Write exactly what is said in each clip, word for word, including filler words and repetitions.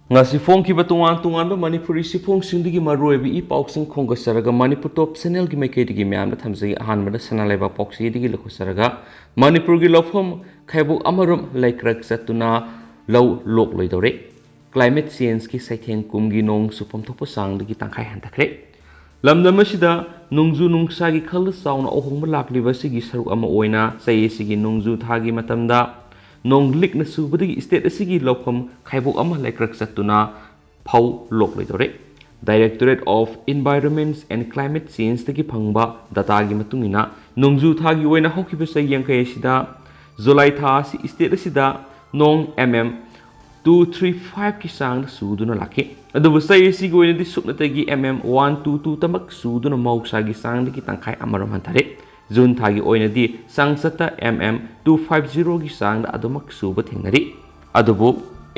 ꯉꯁꯤ ꯐꯣꯡꯈꯤꯕ ꯇꯣꯉꯥꯟ ꯇꯣꯉꯥꯟꯕ ꯃꯅꯤꯄꯨꯔꯤ ꯁꯤꯐꯣꯡꯁꯤꯡꯗꯒꯤ ꯃꯔꯨꯑꯣꯏꯕ ꯏ ꯄꯥꯎꯁꯤꯡ ꯈꯣꯝꯒꯠꯆꯔꯒ ꯃꯅꯤꯄꯨꯔ ꯇꯣꯞ ꯆꯦꯅꯦꯜꯒꯤ ꯃꯥꯏꯀꯩꯗꯒꯤ ꯃꯌꯥꯝꯗ ꯊꯝꯖꯒꯦ꯫ ꯑꯍꯥꯟꯕꯗ ꯁꯅꯥ ꯂꯩꯕꯥꯛ ꯄꯥꯎꯆꯦꯗꯒꯤ ꯂꯧꯈꯠꯆꯔꯒ ꯃꯅꯤꯄꯨꯔꯒꯤ ꯂꯧꯐꯝ ꯈꯥꯏꯕꯣꯛ ꯑꯃꯔꯣꯝ ꯂꯩꯀ꯭ꯔꯛ ꯆꯠꯇꯨꯅ ꯂꯧ ꯂꯣꯛꯂꯣꯏꯗꯧꯔꯦ꯫ ꯀ꯭ꯂꯥꯏꯃꯦꯠ ꯆꯦꯟꯖꯀꯤ ꯆꯩꯊꯦꯡ ꯀꯨꯝꯒꯤ ꯅꯣꯡ ꯆꯨꯐꯝ ꯊꯣꯛꯄ ꯆꯥꯡꯗꯒꯤ ꯇꯪꯈꯥꯏ ꯍꯟꯊꯈ꯭ꯔꯦ꯫ ꯂꯝꯗꯝ ꯑꯁꯤꯗ ꯅꯣꯡꯖꯨ ꯅꯨꯡꯁꯥꯒꯤ ꯈꯜꯗ ꯆꯥꯎꯅ ꯑꯍꯣꯡꯕ ꯂꯥꯛꯂꯤꯕ ꯑꯁꯤꯒꯤ ꯁꯔꯨꯛ ꯑꯃ ꯑꯣꯏꯅ ꯆꯍꯤ ꯑꯁꯤꯒꯤ ꯅꯣꯡꯖꯨ ꯊꯥꯒꯤ ꯃꯇꯝꯗ ꯅꯣꯡ ꯂꯤꯛꯅ ꯆꯨꯕꯗꯒꯤ ꯁ꯭ꯇꯦꯠ ꯑꯁꯤꯒꯤ ꯂꯧꯐꯝ ꯈꯥꯏꯕꯣꯛ ꯑꯃ ꯂꯩꯀ꯭ꯔꯛ ꯆꯠꯇꯨꯅ ꯐꯧ ꯂꯣꯛꯂꯣꯏꯗꯧꯔꯦ꯫ Directorate of Environment and Climate Changeꯗꯒꯤ ꯐꯪꯕ ꯗꯇꯥꯒꯤ ꯃꯇꯨꯡ ꯏꯟꯅ ꯅꯣꯡꯖꯨ ꯊꯥꯒꯤ ꯑꯣꯏꯅ ꯍꯧꯈꯤꯕ ꯆꯍꯤ ꯌꯥꯡꯈꯩ ꯑꯁꯤꯗ ꯖꯨꯂꯥꯏ ꯊꯥ ꯑꯁꯤ ꯁ꯭ꯇꯦꯠ ꯑꯁꯤꯗ ꯅꯣꯡ ꯑꯦꯝ ꯑꯦꯝ ꯇꯨ ꯊ꯭ꯔꯤ ꯐꯥꯏꯚꯀꯤ ꯆꯥꯡꯗ ꯆꯨꯗꯨꯅ ꯂꯥꯛꯈꯤ꯫ ꯑꯗꯨꯕꯨ ꯆꯍꯤ ꯑꯁꯤꯒꯤ ꯑꯣꯏꯅꯗꯤ ꯁꯨꯞꯅꯇꯒꯤ M M one two two ꯇꯃꯛ ꯆꯨꯗꯨꯅ ꯃꯍꯧꯁꯥꯒꯤ ꯆꯥꯡꯗꯒꯤ ꯇꯪꯈꯥꯏ ꯑꯃꯔꯣꯝ ꯍꯟꯊꯔꯦ꯫ ꯖꯨꯟ ꯊꯥꯒꯤ ꯑꯣꯏꯅꯗꯤ ꯆꯥꯡꯆꯠꯇ ꯑꯦꯝ ꯑꯦꯝ ꯇꯨ ꯐꯥꯏꯚ ꯖꯤꯔꯣꯒꯤ ꯆꯥꯡꯗ ꯑꯗꯨꯃꯛ ꯆꯨꯕ ꯊꯦꯡꯅꯔꯤ꯫ ꯑꯗꯨꯕꯨ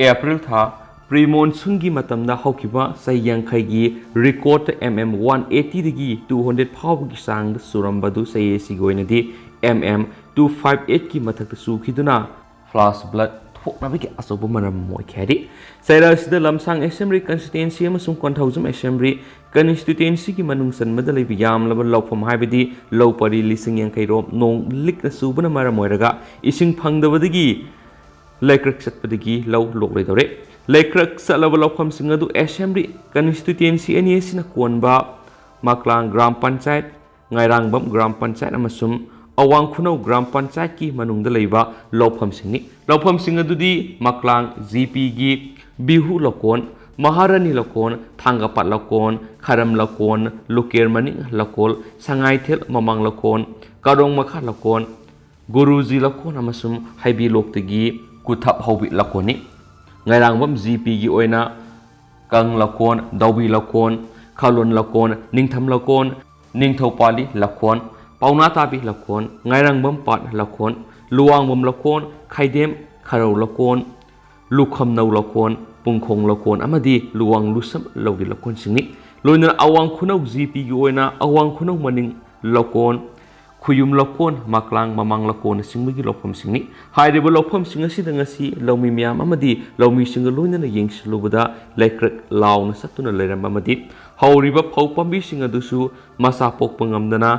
ꯑꯦꯄ꯭ꯔꯤꯜ ꯊꯥ ꯄ꯭ꯔꯤ ꯃꯣꯟꯁꯨꯟꯒꯤ ꯃꯇꯝꯗ ꯍꯧꯈꯤꯕ ꯆꯍꯤ ꯌꯥꯡꯈꯩꯒꯤ ꯔꯦꯀꯣꯔꯗ ꯑꯦꯝ ꯑꯦꯝ ꯋꯥꯟ ꯑꯩꯠꯇꯤꯗꯒꯤ ꯇꯨ ꯍꯟꯗ꯭ꯔꯦꯠ ꯐꯥꯎꯕꯒꯤ ꯆꯥꯡꯗ ꯆꯨꯔꯝꯕꯗꯨ ꯆꯍꯤ ꯑꯁꯤꯒꯤ ꯑꯣꯏꯅꯗꯤ ꯑꯦꯝ ꯑꯦꯝ ꯇꯨ ꯐꯥꯏꯚ ꯑꯩꯠꯀꯤ ꯃꯊꯛꯇ ꯆꯨꯈꯤꯗꯨꯅ ꯐ꯭ꯂꯥꯁ ꯐ꯭ꯂꯗ ꯊꯣꯛꯅꯕꯒꯤ ꯑꯆꯧꯕ ꯃꯔꯝ ꯑꯃ ꯑꯣꯏꯈꯤ ꯍꯥꯏꯔꯤ꯫ ꯆꯩꯔꯥ ꯑꯁꯤꯗ ꯂꯝꯁꯥꯡ ꯑꯦꯁꯦꯝꯕ꯭ꯂꯤ ꯀꯟꯁꯇꯤꯇ꯭ꯋꯦꯟꯁꯤ ꯑꯃꯁꯨꯡ ꯀꯣꯟꯊꯧꯖꯝ ꯑꯦꯁꯦꯝꯕ꯭ꯂꯤ ꯀꯟꯁꯇꯤꯇ꯭ꯋꯦꯟꯁꯤꯒꯤ ꯃꯅꯨꯡ ꯆꯟꯕꯗ ꯂꯩꯕ ꯌꯥꯝꯂꯕ ꯂꯧꯐꯝ ꯍꯥꯏꯕꯗꯤ ꯂꯧ ꯄꯔꯤ ꯂꯤꯁꯤꯡ ꯌꯥꯡꯈꯩ ꯔꯣꯝ ꯅꯣꯡ ꯂꯤꯛꯅ ꯆꯨꯕꯅ ꯃꯔꯝ ꯑꯣꯏꯔꯒ ꯏꯁꯤꯡ ꯐꯪꯗꯕꯗꯒꯤ ꯂꯩꯀ꯭ꯔꯛ ꯆꯠꯄꯗꯒꯤ ꯂꯧ ꯂꯣꯛꯂꯣꯏꯗꯧꯔꯦ꯫ ꯂꯩꯀ꯭ꯔꯛ ꯆꯠꯂꯕ ꯂꯧꯐꯝꯁꯤꯡ ꯑꯗꯨ ꯑꯦꯁꯦꯝꯕ꯭ꯂꯤ ꯀꯟꯁꯇꯤꯇ꯭ꯋꯦꯟꯁꯤ ꯑꯅꯤ ꯑꯁꯤꯅ ꯀꯣꯟꯕ ꯃꯥꯛꯂꯥꯡ ꯒ꯭ꯔꯥꯝ ꯄꯟꯆꯥꯌꯠ, ꯉꯥꯏꯔꯥꯡꯕꯝ ꯒ꯭ꯔꯥꯝ ꯄꯟꯆꯥꯌꯠ ꯑꯃꯁꯨꯡ ꯑꯋꯥꯡ ꯈꯨꯅꯧ ꯒ꯭ꯔꯥꯝ ꯄꯟꯆꯥꯌꯠꯀꯤ ꯃꯅꯨꯡꯗ ꯂꯩꯕ ꯂꯧꯐꯝꯁꯤꯡꯅꯤ꯫ ꯂꯧꯐꯝꯁꯤꯡ ꯑꯗꯨꯗꯤ ꯃꯥꯛꯂꯥꯡ ꯖꯤ ꯄꯤꯒꯤ ꯕꯤꯍꯨ ꯂꯧꯀꯣꯟ, ꯃꯍꯥꯔꯥꯅꯤ ꯂꯧꯀꯣꯟ, ꯊꯥꯡꯒꯄꯥꯠ ꯂꯧꯀꯣꯟ, ꯈꯔꯝ ꯂꯧꯀꯣꯟ, ꯂꯨꯀꯦꯔ ꯃꯅꯤꯡ ꯂꯧꯀꯣꯜ, ꯁꯉꯥꯏꯊꯦꯜ ꯃꯃꯥꯡ ꯂꯧꯀꯣꯟ, ꯀꯥꯔꯣꯡ ꯃꯈꯥ ꯂꯧꯀꯣꯟ, ꯒꯨꯔꯨꯖꯤ ꯂꯧꯀꯣꯟ ꯑꯃꯁꯨꯡ ꯍꯩꯕꯤꯂꯣꯛꯇꯒꯤ ꯀꯨꯊꯞ ꯍꯧꯕꯤ ꯂꯧꯀꯣꯟꯅꯤ꯫ ꯉꯥꯏꯔꯥꯡꯕꯝ ꯖꯤ ꯄꯤꯒꯤ ꯑꯣꯏꯅ ꯀꯪ ꯂꯧꯀꯣꯟ, ꯗꯧꯕꯤ ꯂꯧꯀꯣꯟ, ꯈꯥꯂꯣꯟ ꯂꯧꯀꯣꯟ, ꯅꯤꯡꯊꯝ ꯂꯧꯀꯣꯟ, ꯅꯤꯡꯊꯧꯄꯥꯂꯤ ꯂꯧꯀꯣꯟ, ꯄꯥꯎꯅꯥ ꯇꯥꯕꯤ ꯂꯧꯀꯣꯟ, ꯉꯥꯏꯔꯥꯡꯕꯝ ꯄꯥꯠ ꯂꯧꯀꯣꯟ, ꯂꯨꯋꯥꯡꯕꯝ ꯂꯧꯀꯣꯟ, ꯈꯥꯏꯗꯦꯝ ꯈꯔꯧ ꯂꯧꯀꯣꯟ, ꯂꯨꯈꯝꯅꯧ ꯂꯧꯀꯣꯟ, ꯄꯨꯡꯈꯣꯡ ꯂꯧꯀꯣꯟ ꯑꯃꯗꯤ ꯂꯨꯋꯥꯡ ꯂꯨꯁꯝ ꯂꯧꯔꯤ ꯂꯧꯀꯣꯟꯁꯤꯡꯅꯤ꯫ ꯂꯣꯏꯅꯅ ꯑꯋꯥꯡ ꯈꯨꯅꯧ ꯖꯤ ꯄꯤꯒꯤ ꯑꯣꯏꯅ ꯑꯋꯥꯡ ꯈꯨꯅꯧ ꯃꯅꯤꯡ ꯂꯧꯀꯣꯟ, ꯈꯨꯌꯨꯝ ꯂꯧꯀꯣꯟ, ꯃꯀ꯭ꯂꯥꯡ ꯃꯃꯥꯡ ꯂꯧꯀꯣꯟꯅꯆꯤꯡꯕꯒꯤ ꯂꯧꯐꯝꯁꯤꯡꯅꯤ꯫ ꯍꯥꯏꯔꯤꯕ ꯂꯧꯐꯝꯁꯤꯡ ꯑꯁꯤꯗ ꯉꯁꯤ ꯂꯧꯃꯤ ꯃꯌꯥꯝ ꯑꯃꯗꯤ ꯂꯧꯃꯤꯁꯤꯡꯒ ꯂꯣꯏꯅꯅ ꯌꯦꯡꯁꯤꯜꯂꯨꯕꯗ ꯂꯩꯀ꯭ꯔꯛ ꯂꯥꯎꯅ ꯆꯠꯇꯨꯅ ꯂꯩꯔꯝꯕ ꯑꯃꯗꯤ ꯍꯧꯔꯤꯕ ꯐꯧ ꯄꯥꯝꯕꯤꯁꯤꯡ ꯑꯗꯨꯁꯨ ꯃꯆꯥ ꯄꯣꯛꯄ ꯉꯝꯗꯅ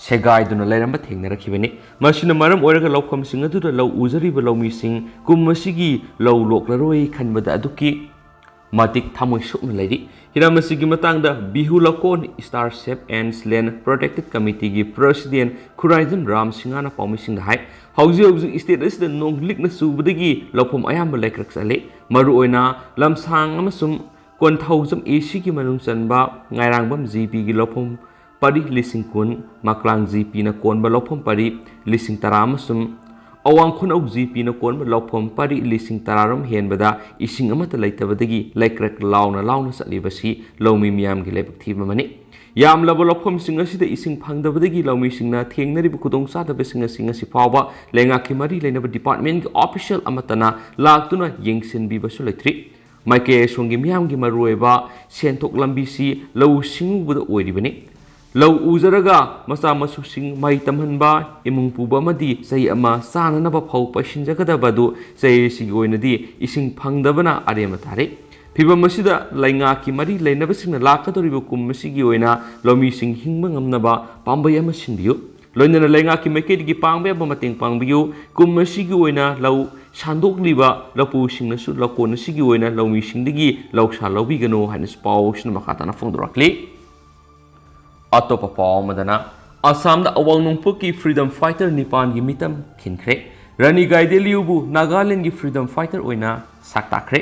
ꯁꯦꯒꯥꯏꯗꯨꯅ ꯂꯩꯔꯝꯕ ꯊꯦꯡꯅꯔꯛꯈꯤꯕꯅꯤ꯫ ꯃꯁꯤꯅ ꯃꯔꯝ ꯑꯣꯏꯔꯒ ꯂꯧꯐꯝꯁꯤꯡ ꯑꯗꯨꯗ ꯂꯧ ꯎꯖꯔꯤꯕ ꯂꯧꯃꯤꯁꯤꯡ ꯀꯨꯝ ꯑꯁꯤꯒꯤ ꯂꯧ ꯂꯣꯛꯂꯔꯣꯏ ꯈꯟꯕꯗ ꯑꯗꯨꯛꯀꯤ ꯃꯇꯤꯛ ꯊꯃꯣꯏ ꯁꯣꯛꯅ ꯂꯩꯔꯤ꯫ ꯍꯤꯔꯝ ꯑꯁꯤꯒꯤ ꯃꯇꯥꯡꯗ Bihu ꯂꯧꯀꯣꯟ Star Shape and Land Protected Committeeꯒꯤ President Khuraijam Ram ꯁꯤꯡꯍꯅ ꯄꯥꯎꯃꯤꯁꯤꯡꯗ ꯍꯥꯏ, ꯍꯧꯖꯤꯛ ꯍꯧꯖꯤꯛ state ꯑꯁꯤꯗ ꯅꯣꯡ ꯂꯤꯛꯅ ꯆꯨꯕꯗꯒꯤ ꯂꯧꯐꯝ ꯑꯌꯥꯝꯕ ꯂꯩꯀ꯭ꯔꯛ ꯆꯠꯂꯤ꯫ ꯃꯔꯨꯑꯣꯏꯅ ꯂꯝꯁꯥꯡ ꯑꯃꯁꯨꯡ ꯀꯣꯟꯊꯧꯖꯝ ACꯒꯤ ꯃꯅꯨꯡ ꯆꯟꯕ ꯉꯥꯏꯔꯥꯡꯕꯝ GPꯒꯤ ꯂꯧꯐꯝ ꯄꯔꯤ ꯂꯤꯁꯤꯡ ꯀꯨꯟ, ꯃꯀ꯭ꯂꯥꯡ GPꯅ ꯀꯣꯟꯕ ꯂꯧꯐꯝ ꯄꯔꯤ ꯂꯤꯁꯤꯡ ꯇꯔꯥ ꯑꯃꯁꯨꯡ ꯑꯋꯥꯡ ꯈꯨꯅꯧ GPꯅ ꯀꯣꯟꯕ ꯂꯧꯐꯝ ꯄꯔꯤ ꯂꯤꯁꯤꯡ ꯇꯔꯥꯔꯣꯝ ꯍꯦꯟꯕꯗ ꯏꯁꯤꯡ ꯑꯃꯠꯇ ꯂꯩꯇꯕꯗꯒꯤ ꯂꯩꯀ꯭ꯔꯛ ꯂꯥꯎꯅ ꯂꯥꯎꯅ ꯆꯠꯂꯤꯕꯁꯤ ꯂꯧꯃꯤ ꯃꯤꯌꯥꯝꯒꯤ ꯂꯥꯏꯕꯛ ꯊꯤꯕ ꯑꯃꯅꯤ꯫ ꯌꯥꯝꯂꯕ ꯂꯧꯐꯝꯁꯤꯡ ꯑꯁꯤꯗ ꯏꯁꯤꯡ ꯐꯪꯗꯕꯗꯒꯤ ꯂꯧꯃꯤꯁꯤꯡꯅ ꯊꯦꯡꯅꯔꯤꯕ ꯈꯨꯗꯣꯡꯆꯥꯗꯕꯁꯤꯡ ꯑꯁꯤ ꯉꯁꯤ ꯐꯥꯎꯕ ꯂꯩꯉꯥꯛꯀꯤ ꯃꯔꯤ ꯂꯩꯅꯕ departmentꯀꯤ official ꯑꯃꯠꯇꯅ ꯂꯥꯛꯇꯨꯅ ꯌꯦꯡꯁꯤꯟꯕꯤꯕꯁꯨ ꯂꯩꯇ꯭ꯔꯤ꯫ ꯃꯥꯏꯀꯩ ꯑꯁꯣꯝꯒꯤ ꯃꯤꯌꯥꯝꯒꯤ ꯃꯔꯨꯑꯣꯏꯕ ꯁꯦꯟꯊꯣꯛ ꯂꯝꯕꯤꯁꯤ ꯂꯧꯎ ꯁꯤꯡꯎꯕꯗ ꯑꯣꯏꯔꯤꯕꯅꯤ꯫ ꯂꯧ ꯎꯖꯔꯒ ꯃꯆꯥ ꯃꯁꯨꯁꯤꯡ ꯃꯍꯩ ꯇꯝꯍꯟꯕ, ꯏꯃꯨꯡ ꯄꯨꯕ ꯑꯃꯗꯤ ꯆꯍꯤ ꯑꯃ ꯆꯥꯅꯅꯕ ꯐꯧ ꯄꯩꯁꯤꯟꯖꯒꯗꯕ ꯑꯗꯨ ꯆꯍꯤ ꯑꯁꯤꯒꯤ ꯑꯣꯏꯅꯗꯤ ꯏꯁꯤꯡ ꯐꯪꯗꯕꯅ ꯑꯔꯦꯝꯕ ꯇꯥꯔꯦ꯫ ꯐꯤꯚꯝ ꯑꯁꯤꯗ ꯂꯩꯉꯥꯛꯀꯤ ꯃꯔꯤ ꯂꯩꯅꯕꯁꯤꯡꯅ ꯂꯥꯛꯀꯗꯧꯔꯤꯕ ꯀꯨꯝ ꯑꯁꯤꯒꯤ ꯑꯣꯏꯅ ꯂꯧꯃꯤꯁꯤꯡ ꯍꯤꯡꯕ ꯉꯝꯅꯕ ꯄꯥꯝꯕꯩ ꯑꯃ ꯁꯤꯟꯕꯤꯌꯨ꯫ ꯂꯣꯏꯅꯅ ꯂꯩꯉꯥꯛꯀꯤ ꯃꯥꯏꯀꯩꯗꯒꯤ ꯄꯥꯡꯕ ꯌꯥꯕ ꯃꯇꯦꯡ ꯄꯥꯡꯕꯤꯌꯨ꯫ ꯀꯨꯝ ꯑꯁꯤꯒꯤ ꯑꯣꯏꯅ ꯂꯧ ꯁꯥꯟꯗꯣꯛꯂꯤꯕ ꯂꯧꯄꯨꯁꯤꯡꯅꯁꯨ ꯂꯧꯀꯣꯟ ꯑꯁꯤꯒꯤ ꯑꯣꯏꯅ ꯂꯧꯃꯤꯁꯤꯡꯗꯒꯤ ꯂꯧꯁꯥ ꯂꯧꯕꯤꯒꯅꯨ ꯍꯥꯏꯅꯁꯨ ꯄꯥꯎꯁꯤꯅ ꯃꯈꯥ ꯇꯥꯅ ꯐꯣꯡꯗꯣꯔꯛꯂꯤ꯫ ꯑꯇꯣꯞꯄ ꯄꯥꯎ ꯑꯃꯗꯅ, ꯑꯁꯥꯝꯗ ꯑꯋꯥꯡ ꯅꯣꯡꯄꯣꯛꯀꯤ freedom fighter ꯅꯤꯄꯥꯟꯒꯤ ꯃꯤꯇꯝ ꯈꯤꯟꯈ꯭ꯔꯦ꯫ ꯔꯥꯅꯤ ꯒꯥꯏꯗꯦꯟꯂꯤꯎꯕꯨ ꯅꯥꯒꯥꯂꯦꯟꯗꯒꯤ freedom fighter ꯑꯣꯏꯅ ꯁꯛ ꯇꯥꯛꯈ꯭ꯔꯦ꯫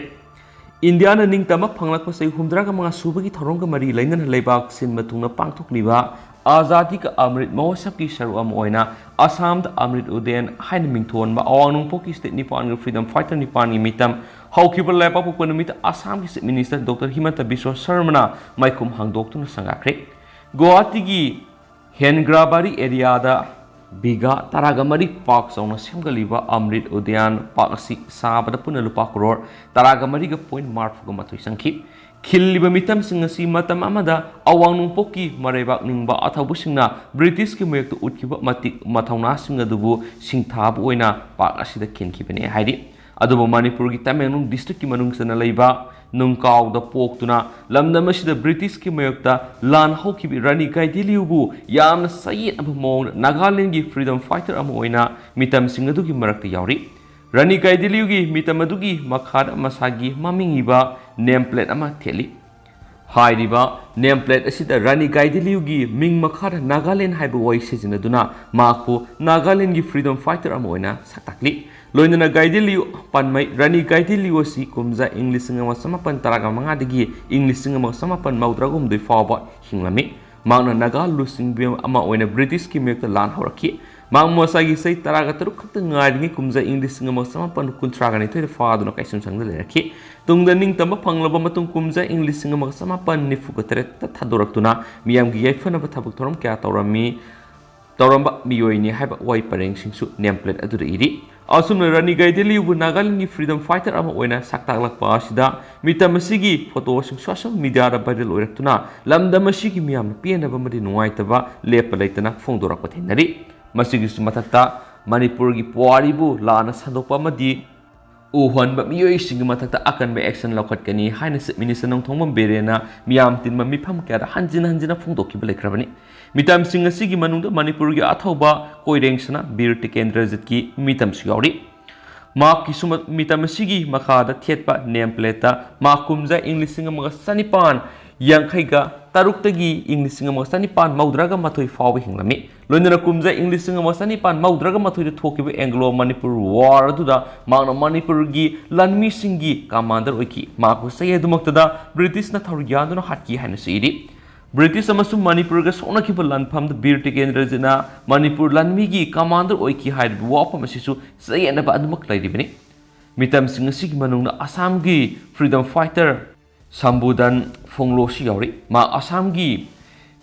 ꯏꯟꯗꯤꯌꯥꯅ ꯅꯤꯡꯇꯝꯕ ꯐꯪꯂꯛꯄ ꯆꯍꯤ ꯍꯨꯝꯗ꯭ꯔꯥꯒ ꯃꯉꯥ ꯁꯨꯕꯒꯤ ꯊꯧꯔꯝꯒ ꯃꯔꯤ ꯂꯩꯅꯅ ꯂꯩꯕꯥꯛ ꯁꯤꯟꯕ ꯊꯨꯡꯅ ꯄꯥꯡꯊꯣꯛꯂꯤꯕ ꯑꯥꯖꯥꯗꯤ ꯀ ꯑꯃ꯭ꯔꯤꯠ ꯃꯍꯣꯠꯁꯕꯀꯤ ꯁꯔꯨꯛ ꯑꯃ ꯑꯣꯏꯅ ꯑꯁꯥꯝꯗ ꯑꯃ꯭ꯔꯤꯠ ꯎꯗꯦꯟ ꯍꯥꯏꯅ ꯃꯤꯡꯊꯣꯟꯕ ꯑꯋꯥꯡ ꯅꯣꯡꯄꯣꯛꯀꯤ state ꯅꯤꯄꯥꯟꯒꯤ freedom fighter ꯅꯤꯄꯥꯟꯒꯤ ꯃꯤꯇꯝ ꯍꯧꯈꯤꯕ ꯂꯩꯕꯥꯛꯄꯣꯛꯄ ꯅꯨꯃꯤꯠꯇ ꯑꯁꯥꯝꯒꯤ Chief Minister Doctor ꯍꯤꯃꯟꯇ ꯕꯤꯁ꯭ꯋ ꯁꯔꯃꯅ ꯃꯥꯏꯈꯨꯝ ꯍꯥꯡꯗꯣꯛꯇꯨꯅ ꯁꯪꯒꯥꯈ꯭ꯔꯦ꯫ ꯒꯨꯋꯥꯍꯥꯇꯤꯒꯤ ꯍꯦꯟꯒ꯭ꯔꯥꯕꯥꯔꯤ areaꯗ ꯕꯤꯒꯥ ꯇꯔꯥꯒ ꯃꯔꯤ ꯄꯥꯛ ꯆꯥꯎꯅ ꯁꯦꯝꯒꯠꯂꯤꯕ ꯑꯃ꯭ꯔꯤꯠ ꯎꯗ꯭ꯌꯥꯟ ꯄꯥꯛ ꯑꯁꯤ ꯁꯥꯕꯗ ꯄꯨꯟꯅ ꯂꯨꯄꯥ ꯀꯔꯣꯔ ꯇꯔꯥꯒ ꯃꯔꯤꯒ ꯄꯣꯏꯟ ꯃꯔꯤꯐꯨꯒ ꯃꯥꯊꯣꯏ ꯆꯪꯈꯤ꯫ ꯈꯤꯜꯂꯤꯕ ꯃꯤꯇꯝꯁꯤꯡ ꯑꯁꯤ ꯃꯇꯝ ꯑꯃꯗ ꯑꯋꯥꯡ ꯅꯣꯡꯄꯣꯛꯀꯤ ꯃꯔꯩꯕꯥꯛ ꯅꯤꯡꯕ ꯑꯊꯧꯕꯁꯤꯡꯅ ꯕ꯭ꯔꯤꯇꯤꯁꯀꯤ ꯃꯥꯌꯣꯛꯇ ꯎꯠꯈꯤꯕ ꯃꯇꯤꯛ ꯃꯊꯧꯅꯥꯁꯤꯡ ꯑꯗꯨꯕꯨ ꯁꯤꯡꯊꯥꯕ ꯑꯣꯏꯅ ꯄꯥꯛ ꯑꯁꯤꯗ ꯈꯤꯟꯈꯤꯕꯅꯤ ꯍꯥꯏꯔꯤ꯫ ꯑꯗꯨꯕꯨ ꯃꯅꯤꯄꯨꯔꯒꯤ ꯇꯃꯦꯡꯂꯣꯡ ꯗꯤꯁꯇ꯭ꯔꯤꯛꯀꯤ ꯃꯅꯨꯡ ꯆꯟꯅ ꯂꯩꯕ ꯅꯨꯡꯀꯥꯎꯗ ꯄꯣꯛꯇꯨꯅ ꯂꯝꯗꯝ ꯑꯁꯤꯗ ꯕ꯭ꯔꯤꯇꯤꯁꯀꯤ ꯃꯥꯌꯣꯛꯇ ꯂꯥꯟ ꯍꯧꯈꯤꯕ ꯔꯥꯅꯤ ꯒꯥꯏꯗꯤꯟꯂꯤꯌꯨꯕꯨ ꯌꯥꯝꯅ ꯆꯌꯦꯠꯅꯕ ꯃꯑꯣꯡꯗ ꯅꯥꯒꯥꯂꯦꯟꯒꯤ ꯐ꯭ꯔꯤꯗꯝ ꯐꯥꯏꯇꯔ ꯑꯃ ꯑꯣꯏꯅ ꯃꯤꯇꯝꯁꯤꯡ ꯑꯗꯨꯒꯤ ꯃꯔꯛꯇ ꯌꯥꯎꯔꯤ꯫ ꯔꯥꯅꯤ ꯒꯥꯏꯗꯤꯟꯂꯤꯌꯨꯒꯤ ꯃꯤꯇꯝ ꯑꯗꯨꯒꯤ ꯃꯈꯥꯗ ꯃꯁꯥꯒꯤ ꯃꯃꯤꯡ ꯏꯕ ꯅꯦꯝ ꯄ꯭ꯂꯦꯠ ꯑꯃ ꯊꯦꯠꯂꯤ꯫ ꯍꯥꯏꯔꯤꯕ ꯅꯦꯝ ꯄ꯭ꯂꯦꯠ ꯑꯁꯤꯗ ꯔꯥꯅꯤ ꯒꯥꯏꯗꯤꯟꯂꯤꯌꯨꯒꯤ ꯃꯤꯡ ꯃꯈꯥꯗ ꯅꯥꯒꯥꯂꯦꯟ ꯍꯥꯏꯕ ꯋꯥꯍꯩ ꯁꯤꯖꯤꯟꯅꯗꯨꯅ ꯃꯍꯥꯛꯄꯨ ꯅꯥꯒꯥꯂꯦꯟꯒꯤ ꯐ꯭ꯔꯤꯗꯝ ꯐꯥꯏꯇꯔ ꯑꯃ ꯑꯣꯏꯅ ꯁꯛ ꯇꯥꯛꯂꯤ꯫ ꯂꯣꯏꯅꯅ ꯒꯥꯏꯗꯤꯟꯂꯤꯌꯨ ꯄꯥꯟꯃꯩ ꯔꯥꯅꯤ ꯒꯥꯏꯗꯤꯟꯂꯤꯌꯨ ꯑꯁꯤ ꯀꯨꯝꯖꯥ ꯏꯪ ꯂꯤꯁꯤꯡ ꯑꯃ ꯆꯃꯥꯄꯟ ꯇꯔꯥꯒ ꯃꯉꯥꯗꯒꯤ ꯏꯪ ꯂꯤꯁꯤꯡ ꯑꯃ ꯆꯃꯥꯄꯟ ꯃꯧꯗ꯭ꯔꯥꯒ ꯍꯨꯝꯗꯣꯏ ꯐꯥꯎꯕ ꯍꯤꯡꯂꯝꯃꯤ꯫ ꯃꯍꯥꯛꯅ ꯅꯥꯒꯥ ꯂꯨꯆꯤꯡꯕꯤ ꯑꯃ ꯑꯣꯏꯅ ꯕ꯭ꯔꯤꯇꯤꯁꯀꯤ ꯃꯥꯌꯣꯛꯇ ꯂꯥꯟ ꯍꯧꯔꯛꯈꯤ꯫ ꯃꯍꯥꯛ ꯃꯁꯥꯒꯤ ꯆꯍꯤ ꯇꯔꯥꯒ ꯇꯔꯨꯛ ꯈꯛꯇ ꯉꯥꯏꯔꯤꯉꯩ ꯀꯨꯝꯖꯥ ꯏꯪ ꯂꯤꯁꯤꯡ ꯑꯃ ꯆꯃꯥꯄꯟ ꯀꯨꯟꯊ꯭ꯔꯥꯒ ꯅꯤꯊꯣꯏꯗ ꯐꯥꯗꯨꯅ ꯀꯩꯁꯨꯝꯁꯪꯗ ꯂꯩꯔꯛꯈꯤ꯫ ꯇꯨꯡꯗ ꯅꯤꯡꯇꯝꯕ ꯐꯪꯂꯕ ꯃꯇꯨꯡ ꯀꯨꯝꯖꯥ ꯏꯪ ꯂꯤꯁꯤꯡ ꯑꯃꯒ ꯆꯃꯥꯄꯟ ꯅꯤꯐꯨꯒ ꯇꯔꯦꯠꯇ ꯊꯥꯗꯣꯔꯛꯇꯨꯅ ꯃꯤꯌꯥꯝꯒꯤ ꯌꯥꯏꯐꯅꯕ ꯊꯕꯛ ꯊꯧꯔꯝ ꯀꯌꯥ ꯇꯧꯔꯝꯃꯤ, ꯇꯧꯔꯝꯕ ꯃꯤꯑꯣꯏꯅꯤ ꯍꯥꯏꯕ ꯋꯥꯍꯩ ꯄꯔꯦꯡꯁꯤꯡꯁꯨ ꯅꯦꯝ ꯄ꯭ꯂꯦꯠ ꯑꯗꯨꯗ ꯏꯔꯤ꯫ ꯑꯁꯨꯝꯅ ꯔꯥꯅꯤ ꯒꯥꯏꯗꯤꯟꯂꯤꯌꯨꯕꯨ ꯅꯥꯒꯥꯂꯦꯟꯒꯤ ꯐ꯭ꯔꯤꯗꯝ ꯐꯥꯏꯇꯔ ꯑꯃ ꯑꯣꯏꯅ ꯁꯛ ꯇꯥꯛꯂꯛꯄ ꯑꯁꯤꯗ ꯃꯤꯇꯝ ꯑꯁꯤꯒꯤ ꯐꯣꯇꯣꯁꯤꯡ ꯁꯣꯁꯤꯌꯦꯜ ꯃꯤꯗꯤꯌꯥꯗ ꯚꯥꯏꯔꯦꯜ ꯑꯣꯏꯔꯛꯇꯨꯅ ꯂꯝꯗꯝ ꯑꯁꯤꯒꯤ ꯃꯤꯌꯥꯝꯅ ꯄꯦꯟꯅꯕ ꯑꯃꯗꯤ ꯅꯨꯡꯉꯥꯏꯇꯕ ꯂꯦꯞꯄ ꯂꯩꯇꯅ ꯐꯣꯡꯗꯣꯔꯛꯄ ꯊꯦꯡꯅꯔꯤ꯫ ꯃꯁꯤꯒꯤꯁꯨ ꯃꯊꯛꯇ ꯃꯅꯤꯄꯨꯔꯒꯤ ꯄꯨꯋꯥꯔꯤꯕꯨ ꯂꯥꯟꯅ ꯁꯟꯗꯣꯛꯄ ꯑꯃꯗꯤ ꯎꯍꯟꯕ ꯃꯤꯑꯣꯏꯁꯤꯡꯒꯤ ꯃꯊꯛꯇ ꯑꯀꯟꯕ ꯑꯦꯛꯁꯟ ꯂꯧꯈꯠꯀꯅꯤ ꯍꯥꯏꯅ ꯆꯤꯐ ꯃꯤꯅꯤꯁꯇꯔ ꯅꯣꯡꯊꯣꯝꯕꯝ ꯕꯤꯔꯦꯟꯅ ꯃꯤꯌꯥꯝ ꯇꯤꯟꯕ ꯃꯤꯐꯝ ꯀꯌꯥꯗ ꯍꯟꯖꯤꯟ ꯍꯟꯖꯤꯟꯅ ꯐꯣꯡꯗꯣꯛꯈꯤꯕ ꯂꯩꯈ꯭ꯔꯕꯅꯤ꯫ ꯃꯤꯇꯝꯁꯤꯡ ꯑꯁꯤꯒꯤ ꯃꯅꯨꯡꯗ ꯃꯅꯤꯄꯨꯔꯒꯤ ꯑꯊꯧꯕ ꯀꯣꯏꯔꯦꯡ ꯁꯅꯥ ꯕꯤꯔ ꯇꯤꯀꯦꯟꯗ꯭ꯔꯖꯤꯠꯀꯤ ꯃꯤꯇꯝꯁꯨ ꯌꯥꯎꯔꯤ꯫ ꯃꯍꯥꯛꯀꯤꯁꯨ ꯃ-, ꯃꯤꯇꯝ ꯑꯁꯤꯒꯤ ꯃꯈꯥꯗ ꯊꯦꯠꯄ ꯅꯦꯝ ꯄ꯭ꯂꯦꯠꯇ ꯃꯍꯥꯛ ꯀꯨꯝꯖꯥ ꯏꯪ ꯂꯤꯁꯤꯡ ꯑꯃꯒ ꯆꯅꯤꯄꯥꯟ ꯌꯥꯡꯈꯩꯒ ꯇꯔꯨꯛꯇꯒꯤ ꯏꯪ ꯂꯤꯁꯤꯡ ꯑꯃꯒ ꯆꯅꯤꯄꯥꯟ ꯃꯧꯗ꯭ꯔꯥꯒ ꯃꯥꯊꯣꯏ ꯐꯥꯎꯕ ꯍꯤꯡꯂꯝꯃꯤ꯫ ꯂꯣꯏꯅꯅ ꯀꯨꯝꯖꯥ ꯏꯪ ꯂꯤꯁꯤꯡ ꯑꯃꯒ ꯆꯅꯤꯄꯥꯟ ꯃꯧꯗ꯭ꯔꯥꯒ ꯃꯥꯊꯣꯏꯗ ꯊꯣꯛꯈꯤꯕ ꯑꯦꯡꯒ꯭ꯂꯣ ꯃꯅꯤꯄꯨꯔ ꯋꯥꯔ ꯑꯗꯨꯗ ꯃꯍꯥꯛꯅ ꯃꯅꯤꯄꯨꯔꯒꯤ ꯂꯥꯟꯃꯤꯁꯤꯡꯒꯤ ꯀꯃꯥꯟꯗꯔ ꯑꯣꯏꯈꯤ꯫ ꯃꯍꯥꯛꯄꯨ ꯆꯍꯤ ꯑꯗꯨꯃꯛꯇꯗ ꯕ꯭ꯔꯤꯇꯤꯁꯅ ꯊꯧꯔꯤ ꯌꯥꯟꯗꯨꯅ ꯍꯥꯠꯈꯤ ꯍꯥꯏꯅꯁꯨ ꯏꯔꯤ꯫ ꯕ꯭ꯔꯤꯇꯤꯁ ꯑꯃꯁꯨꯡ ꯃꯅꯤꯄꯨꯔꯒ ꯁꯣꯛꯅꯈꯤꯕ ꯂꯥꯟꯐꯝꯗ ꯕꯤꯔ ꯇꯤꯀꯦꯟꯗ꯭ꯔꯖꯤꯠꯅ ꯃꯅꯤꯄꯨꯔ ꯂꯥꯟꯃꯤꯒꯤ ꯀꯃꯥꯟꯗꯔ ꯑꯣꯏꯈꯤ ꯍꯥꯏꯔꯤꯕ ꯋꯥꯐꯝ ꯑꯁꯤꯁꯨ ꯆꯌꯦꯠꯅꯕ ꯑꯗꯨꯃꯛ ꯂꯩꯔꯤꯕꯅꯤ꯫ ꯃꯤꯇꯝꯁꯤꯡ ꯑꯁꯤꯒꯤ ꯃꯅꯨꯡꯗ ꯑꯁꯥꯝꯒꯤ ꯐ꯭ꯔꯤꯗꯝ ꯐꯥꯏꯇꯔ ꯁꯝꯕꯨꯗꯟ ꯐꯣꯡꯂꯣꯁꯨ ꯌꯥꯎꯔꯤ꯫ ꯃꯍꯥꯛ ꯑꯁꯥꯝꯒꯤ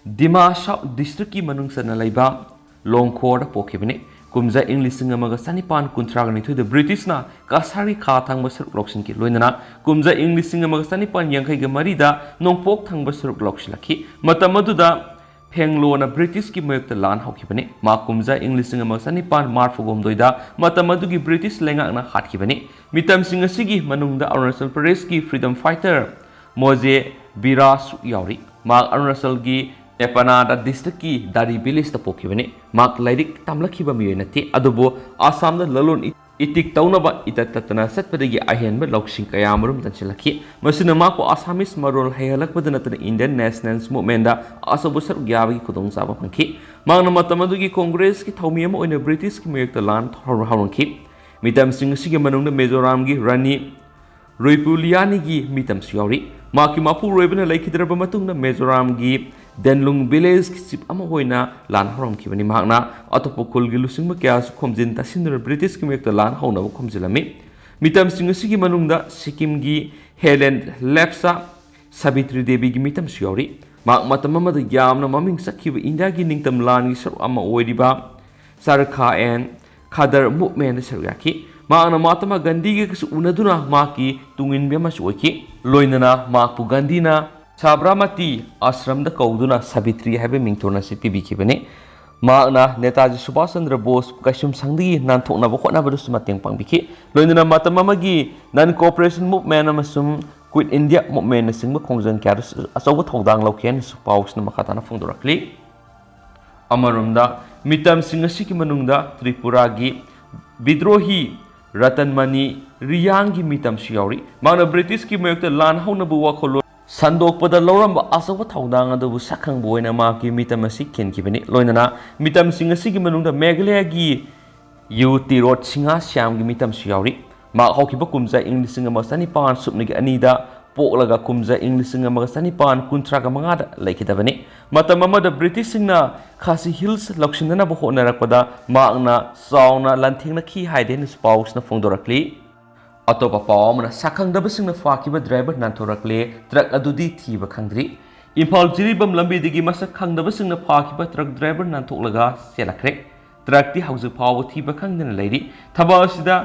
ꯗꯤꯃꯥ ꯁꯥꯎ ꯗꯤꯁꯇ꯭ꯔꯤꯛꯀꯤ ꯃꯅꯨꯡ ꯆꯟꯅ ꯂꯩꯕ ꯂꯣꯡꯈꯣꯔꯗ ꯄꯣꯛꯈꯤꯕꯅꯤ꯫ ꯀꯨꯝꯖꯥ ꯏꯪ ꯂꯤꯁꯤꯡ ꯑꯃꯒ ꯆꯅꯤꯄꯥꯟ ꯀꯨꯟꯊ꯭ꯔꯥꯒ ꯅꯤꯊꯣꯏꯗ ꯕ꯭ꯔꯤꯇꯤꯁꯅ ꯀꯁꯥꯔꯤ ꯈꯥ ꯊꯪꯕ ꯁꯔꯨꯛ ꯂꯧꯁꯤꯟꯈꯤ꯫ ꯂꯣꯏꯅꯅ ꯀꯨꯝꯖꯥ ꯏꯪ ꯂꯤꯁꯤꯡ ꯑꯃꯒ ꯆꯅꯤꯄꯥꯟ ꯌꯥꯡꯈꯩꯒ ꯃꯔꯤꯗ ꯅꯣꯡꯄꯣꯛ ꯊꯪꯕ ꯁꯔꯨꯛ ꯂꯧꯁꯤꯜꯂꯛꯈꯤ꯫ ꯃꯇꯝ ꯑꯗꯨꯗ ꯐꯦꯡꯂꯣꯅ ꯕ꯭ꯔꯤꯇꯤꯁꯀꯤ ꯃꯥꯌꯣꯛꯇ ꯂꯥꯟ ꯍꯧꯈꯤꯕꯅꯤ꯫ ꯃꯍꯥꯛ ꯀꯨꯝꯖꯥ ꯏꯪ ꯂꯤꯁꯤꯡ ꯑꯃꯒ ꯆꯅꯤꯄꯥꯟ ꯃꯔꯤꯐꯨ ꯍꯨꯝꯗꯣꯏꯗ ꯃꯇꯝ ꯑꯗꯨꯒꯤ ꯕ꯭ꯔꯤꯇꯤꯁ ꯂꯩꯉꯥꯛꯅ ꯍꯥꯠꯈꯤꯕꯅꯤ꯫ ꯃꯤꯇꯝꯁꯤꯡ ꯑꯁꯤꯒꯤ ꯃꯅꯨꯡꯗ ꯑꯔꯨꯅꯥꯆꯜ ꯄ꯭ꯔꯗꯦꯁꯀꯤ ꯐ꯭ꯔꯤꯗꯝ ꯐꯥꯏꯇꯔ ꯃꯣꯖꯦ ꯕꯤꯔꯥꯁꯨ ꯌꯥꯎꯔꯤ꯫ ꯃꯍꯥꯛ ꯑꯔꯨꯅꯥꯆꯜꯒꯤ ꯇꯦꯄꯥꯅꯥꯗ ꯗꯤꯁꯇ꯭ꯔꯤꯛꯀꯤ ꯗꯥꯔꯤ ꯚꯤꯂꯦꯖꯇ ꯄꯣꯛꯈꯤꯕꯅꯤ꯫ ꯃꯍꯥꯛ ꯂꯥꯏꯔꯤꯛ ꯇꯝꯂꯛꯈꯤꯕ ꯃꯤꯑꯣꯏ ꯅꯠꯇꯦ, ꯑꯗꯨꯕꯨ ꯑꯁꯥꯝꯗ ꯂꯂꯣꯟ ꯏ-, ꯏꯇꯤꯛ ꯇꯧꯅꯕ ꯏꯇꯠ ꯇꯠꯇꯅ ꯆꯠꯄꯗꯒꯤ ꯑꯍꯦꯟꯕ ꯂꯧꯁꯤꯡ ꯀꯌꯥ ꯑꯃꯔꯣꯝ ꯇꯥꯟꯁꯤꯜꯂꯛꯈꯤ꯫ ꯃꯁꯤꯅ ꯃꯍꯥꯛꯄꯨ ꯑꯁꯥꯃꯤꯁ ꯃꯔꯣꯜ ꯍꯩꯍꯜꯂꯛꯄꯗ ꯅꯠꯇꯅ ꯏꯟꯗꯤꯌꯟ ꯅꯦꯁꯅꯦꯜꯁ ꯃꯨꯚꯃꯦꯟꯗ ꯑꯆꯧꯕ ꯁꯔꯨꯛ ꯌꯥꯕꯒꯤ ꯈꯨꯗꯣꯡꯆꯥꯕ ꯐꯪꯈꯤ꯫ ꯃꯍꯥꯛꯅ ꯃꯇꯝ ꯑꯗꯨꯒꯤ ꯀꯣꯡꯒ꯭ꯔꯦꯁꯀꯤ ꯊꯧꯃꯤ ꯑꯃ ꯑꯣꯏꯅ ꯕ꯭ꯔꯤꯇꯤꯁꯀꯤ ꯃꯥꯌꯣꯛꯇ ꯂꯥꯟ ꯍꯧꯔ-, ꯍꯧꯔꯝꯈꯤ꯫ ꯃꯤꯇꯝꯁꯤꯡ ꯑꯁꯤꯒꯤ ꯃꯅꯨꯡꯗ ꯃꯤꯖꯣꯔꯥꯝꯒꯤ ꯔꯥꯅꯤ ꯔꯨꯏꯄꯨꯂꯤꯌꯥꯅꯤꯒꯤ ꯃꯤꯇꯝꯁꯨ ꯌꯥꯎꯔꯤ꯫ ꯃꯍꯥꯛꯀꯤ ꯃꯄꯨꯔꯣꯏꯕꯅ ꯂꯩꯈꯤꯗ꯭ꯔꯕ ꯃꯇꯨꯡꯗ ꯃꯤꯖꯣꯔꯥꯝꯒꯤ ꯗꯦꯟꯂꯨꯡ ꯚꯤꯂꯦꯖꯀꯤ ꯆꯤꯞ ꯑꯃ ꯑꯣꯏꯅ ꯂꯥꯟ ꯍꯧꯔꯝꯈꯤꯕꯅꯤ꯫ ꯃꯍꯥꯛꯅ ꯑꯇꯣꯞꯄ ꯈꯨꯜꯒꯤ ꯂꯨꯆꯤꯡꯕ ꯀꯌꯥꯁꯨ ꯈꯣꯝꯖꯤꯟ ꯇꯥꯁꯤꯟꯗꯨꯅ ꯕ꯭ꯔꯤꯇꯤꯁꯀꯤ ꯃꯥꯌꯣꯛꯇ ꯂꯥꯟ ꯍꯧꯅꯕ ꯈꯣꯝꯖꯤꯜꯂꯝꯃꯤ꯫ ꯃꯤꯇꯝꯁꯤꯡ ꯑꯁꯤꯒꯤ ꯃꯅꯨꯡꯗ ꯁꯤꯛꯀꯤꯝꯒꯤ ꯍꯦꯂꯦꯟ ꯂꯦꯞꯁꯥ ꯁꯥꯕꯤꯇ꯭ꯔꯤ ꯗꯦꯕꯤꯒꯤ ꯃꯤꯇꯝꯁꯨ ꯌꯥꯎꯔꯤ꯫ ꯃꯍꯥꯛ ꯃꯇꯝ ꯑꯃꯗ ꯌꯥꯝꯅ ꯃꯃꯤꯡ ꯆꯠꯈꯤꯕ ꯏꯟꯗꯤꯌꯥꯒꯤ ꯅꯤꯡꯇꯝ ꯂꯥꯟꯒꯤ ꯁꯔꯨꯛ ꯑꯃ ꯑꯣꯏꯔꯤꯕ ꯆꯔꯈꯥ ꯑꯦꯟ ꯈꯗꯔ ꯃꯨꯚꯃꯦꯟꯗ ꯁꯔꯨꯛ ꯌꯥꯈꯤ꯫ ꯃꯍꯥꯛꯅ ꯃꯍꯥꯇꯃꯥ ꯒꯥꯟꯙꯤꯒꯁꯨ ꯎꯅꯗꯨꯅ ꯃꯍꯥꯛꯀꯤ ꯇꯨꯡꯏꯟꯕꯤ ꯑꯃꯁꯨ ꯑꯣꯏꯈꯤ꯫ ꯂꯣꯏꯅꯅ ꯃꯍꯥꯛꯄꯨ ꯒꯥꯟꯙꯤꯅ ꯁꯥꯕ꯭ꯔꯥꯃꯇꯤ ꯑꯥꯁ꯭ꯔꯝꯗ ꯀꯧꯗꯨꯅ ꯁꯥꯕꯤꯇ꯭ꯔꯤ ꯍꯥꯏꯕ ꯃꯤꯡꯊꯣꯟ ꯑꯁꯤ ꯄꯤꯕꯤꯈꯤꯕꯅꯤ꯫ ꯃꯍꯥꯛꯅ ꯅꯦꯇꯥꯖꯤ ꯁꯨꯚꯥꯁ ꯆꯟꯗ꯭ꯔ ꯕꯣꯁ ꯀꯩꯁꯨꯝꯁꯪꯗꯒꯤ ꯅꯥꯟꯊꯣꯛꯅꯕ ꯍꯣꯠꯅꯕꯗꯁꯨ ꯃꯇꯦꯡ ꯄꯥꯡꯕꯤꯈꯤ꯫ ꯂꯣꯏꯅꯅ ꯃꯇꯝ ꯑꯃꯒꯤ ꯅꯟ ꯀꯣꯑꯣꯄꯔꯦꯁꯟ ꯃꯨꯚꯃꯦꯟ ꯑꯃꯁꯨꯡ ꯀ꯭ꯋꯤꯠ ꯏꯟꯗꯤꯌꯥ ꯃꯨꯚꯃꯦꯟꯅꯆꯤꯡꯕ ꯈꯣꯡꯖꯪ ꯀꯌꯥꯗꯁꯨ ꯑꯆꯧꯕ ꯊꯧꯗꯥꯡ ꯂꯧꯈꯤ ꯍꯥꯏꯅꯁꯨ ꯄꯥꯎꯁꯤꯅ ꯃꯈꯥ ꯇꯥꯅ ꯐꯣꯡꯗꯣꯔꯛꯂꯤ꯫ ꯑꯃꯔꯣꯝꯗ, ꯃꯤꯇꯝꯁꯤꯡ ꯑꯁꯤꯒꯤ ꯃꯅꯨꯡꯗ ꯇ꯭ꯔꯤꯄꯨꯔꯥꯒꯤ ꯕꯤꯗ꯭ꯔꯣꯍꯤ ꯔꯇꯟꯃꯅꯤ ꯔꯤꯌꯥꯡꯒꯤ ꯃꯤꯇꯝꯁꯨ ꯌꯥꯎꯔꯤ꯫ ꯃꯍꯥꯛꯅ ꯕ꯭ꯔꯤꯇꯤꯁꯀꯤ ꯃꯥꯌꯣꯛꯇ ꯂꯥꯟ ꯍꯧꯅꯕ ꯋꯥꯈꯜꯂꯣꯟ ꯁꯟꯗꯣꯛꯄꯗ ꯂꯧꯔꯝꯕ ꯑꯆꯧꯕ ꯊꯧꯗꯥꯡ ꯑꯗꯨꯕꯨ ꯁꯛꯈꯪꯕ ꯑꯣꯏꯅ ꯃꯍꯥꯛꯀꯤ ꯃꯤꯇꯝ ꯑꯁꯤ ꯈꯤꯟꯈꯤꯕꯅꯤ꯫ ꯂꯣꯏꯅꯅ ꯃꯤꯇꯝꯁꯤꯡ ꯑꯁꯤꯒꯤ ꯃꯅꯨꯡꯗ ꯃꯦꯘꯥꯂꯌꯥꯒꯤ ꯌꯨ ꯇꯤꯔꯣꯠ ꯁꯤꯡꯍꯥ ꯁ꯭ꯌꯥꯝꯒꯤ ꯃꯤꯇꯝꯁꯨ ꯌꯥꯎꯔꯤ꯫ ꯃꯍꯥꯛ ꯍꯧꯈꯤꯕ ꯀꯨꯝꯖꯥ ꯏꯪ ꯂꯤꯁꯤꯡ ꯑꯃ ꯆꯅꯤꯄꯥꯟ ꯁꯨꯞꯅꯒꯤ ꯑꯅꯤꯗ ꯄꯣꯛꯂꯒ ꯀꯨꯝꯖꯥ ꯏꯪ ꯂꯤꯁꯤꯡ ꯑꯃꯒ ꯆꯅꯤꯄꯥꯟ ꯀꯨꯟꯊ꯭ꯔꯥꯒ ꯃꯉꯥꯗ ꯂꯩꯈꯤꯗꯕꯅꯤ꯫ ꯃꯇꯝ ꯑꯃꯗ ꯕ꯭ꯔꯤꯇꯤꯁꯁꯤꯡꯅ ꯈꯥꯁꯤ ꯍꯤꯜꯁ ꯂꯧꯁꯤꯟꯅꯅꯕ ꯍꯣꯠꯅꯔꯛꯄꯗ ꯃꯍꯥꯛꯅ ꯆꯥꯎꯅ ꯂꯥꯟꯊꯦꯡꯅꯈꯤ ꯍꯥꯏꯗꯦꯅꯁꯨ ꯄꯥꯎꯁꯤꯅ ꯐꯣꯡꯗꯣꯔꯛꯂꯤ꯫ ꯑꯇꯣꯞꯄ ꯄꯥꯎ ꯑꯃꯅ, ꯁꯛꯈꯪꯗꯕꯁꯤꯡꯅ ꯐꯥꯈꯤꯕ ꯗ꯭ꯔꯥꯏꯚꯔ ꯅꯥꯟꯊꯣꯔꯛꯂꯦ, ꯇ꯭ꯔꯛ ꯑꯗꯨꯗꯤ ꯊꯤꯕ ꯈꯪꯗ꯭ꯔꯤ꯫ ꯏꯝꯐꯥꯜ ꯖꯤꯔꯤꯕꯥꯝ ꯂꯝꯕꯤꯗꯒꯤ ꯃꯁꯛ ꯈꯪꯗꯕꯁꯤꯡꯅ ꯐꯥꯈꯤꯕ ꯇ꯭ꯔꯛ ꯗ꯭ꯔꯥꯏꯚꯔ ꯅꯥꯟꯊꯣꯛꯂꯒ ꯆꯦꯜꯂꯛꯈ꯭ꯔꯦ꯫ ꯇ꯭ꯔꯛꯇꯤ ꯍꯧꯖꯤꯛ ꯐꯥꯎꯕ ꯊꯤꯕ ꯈꯪꯗꯅ ꯂꯩꯔꯤ꯫ ꯊꯕꯛ ꯑꯁꯤꯗ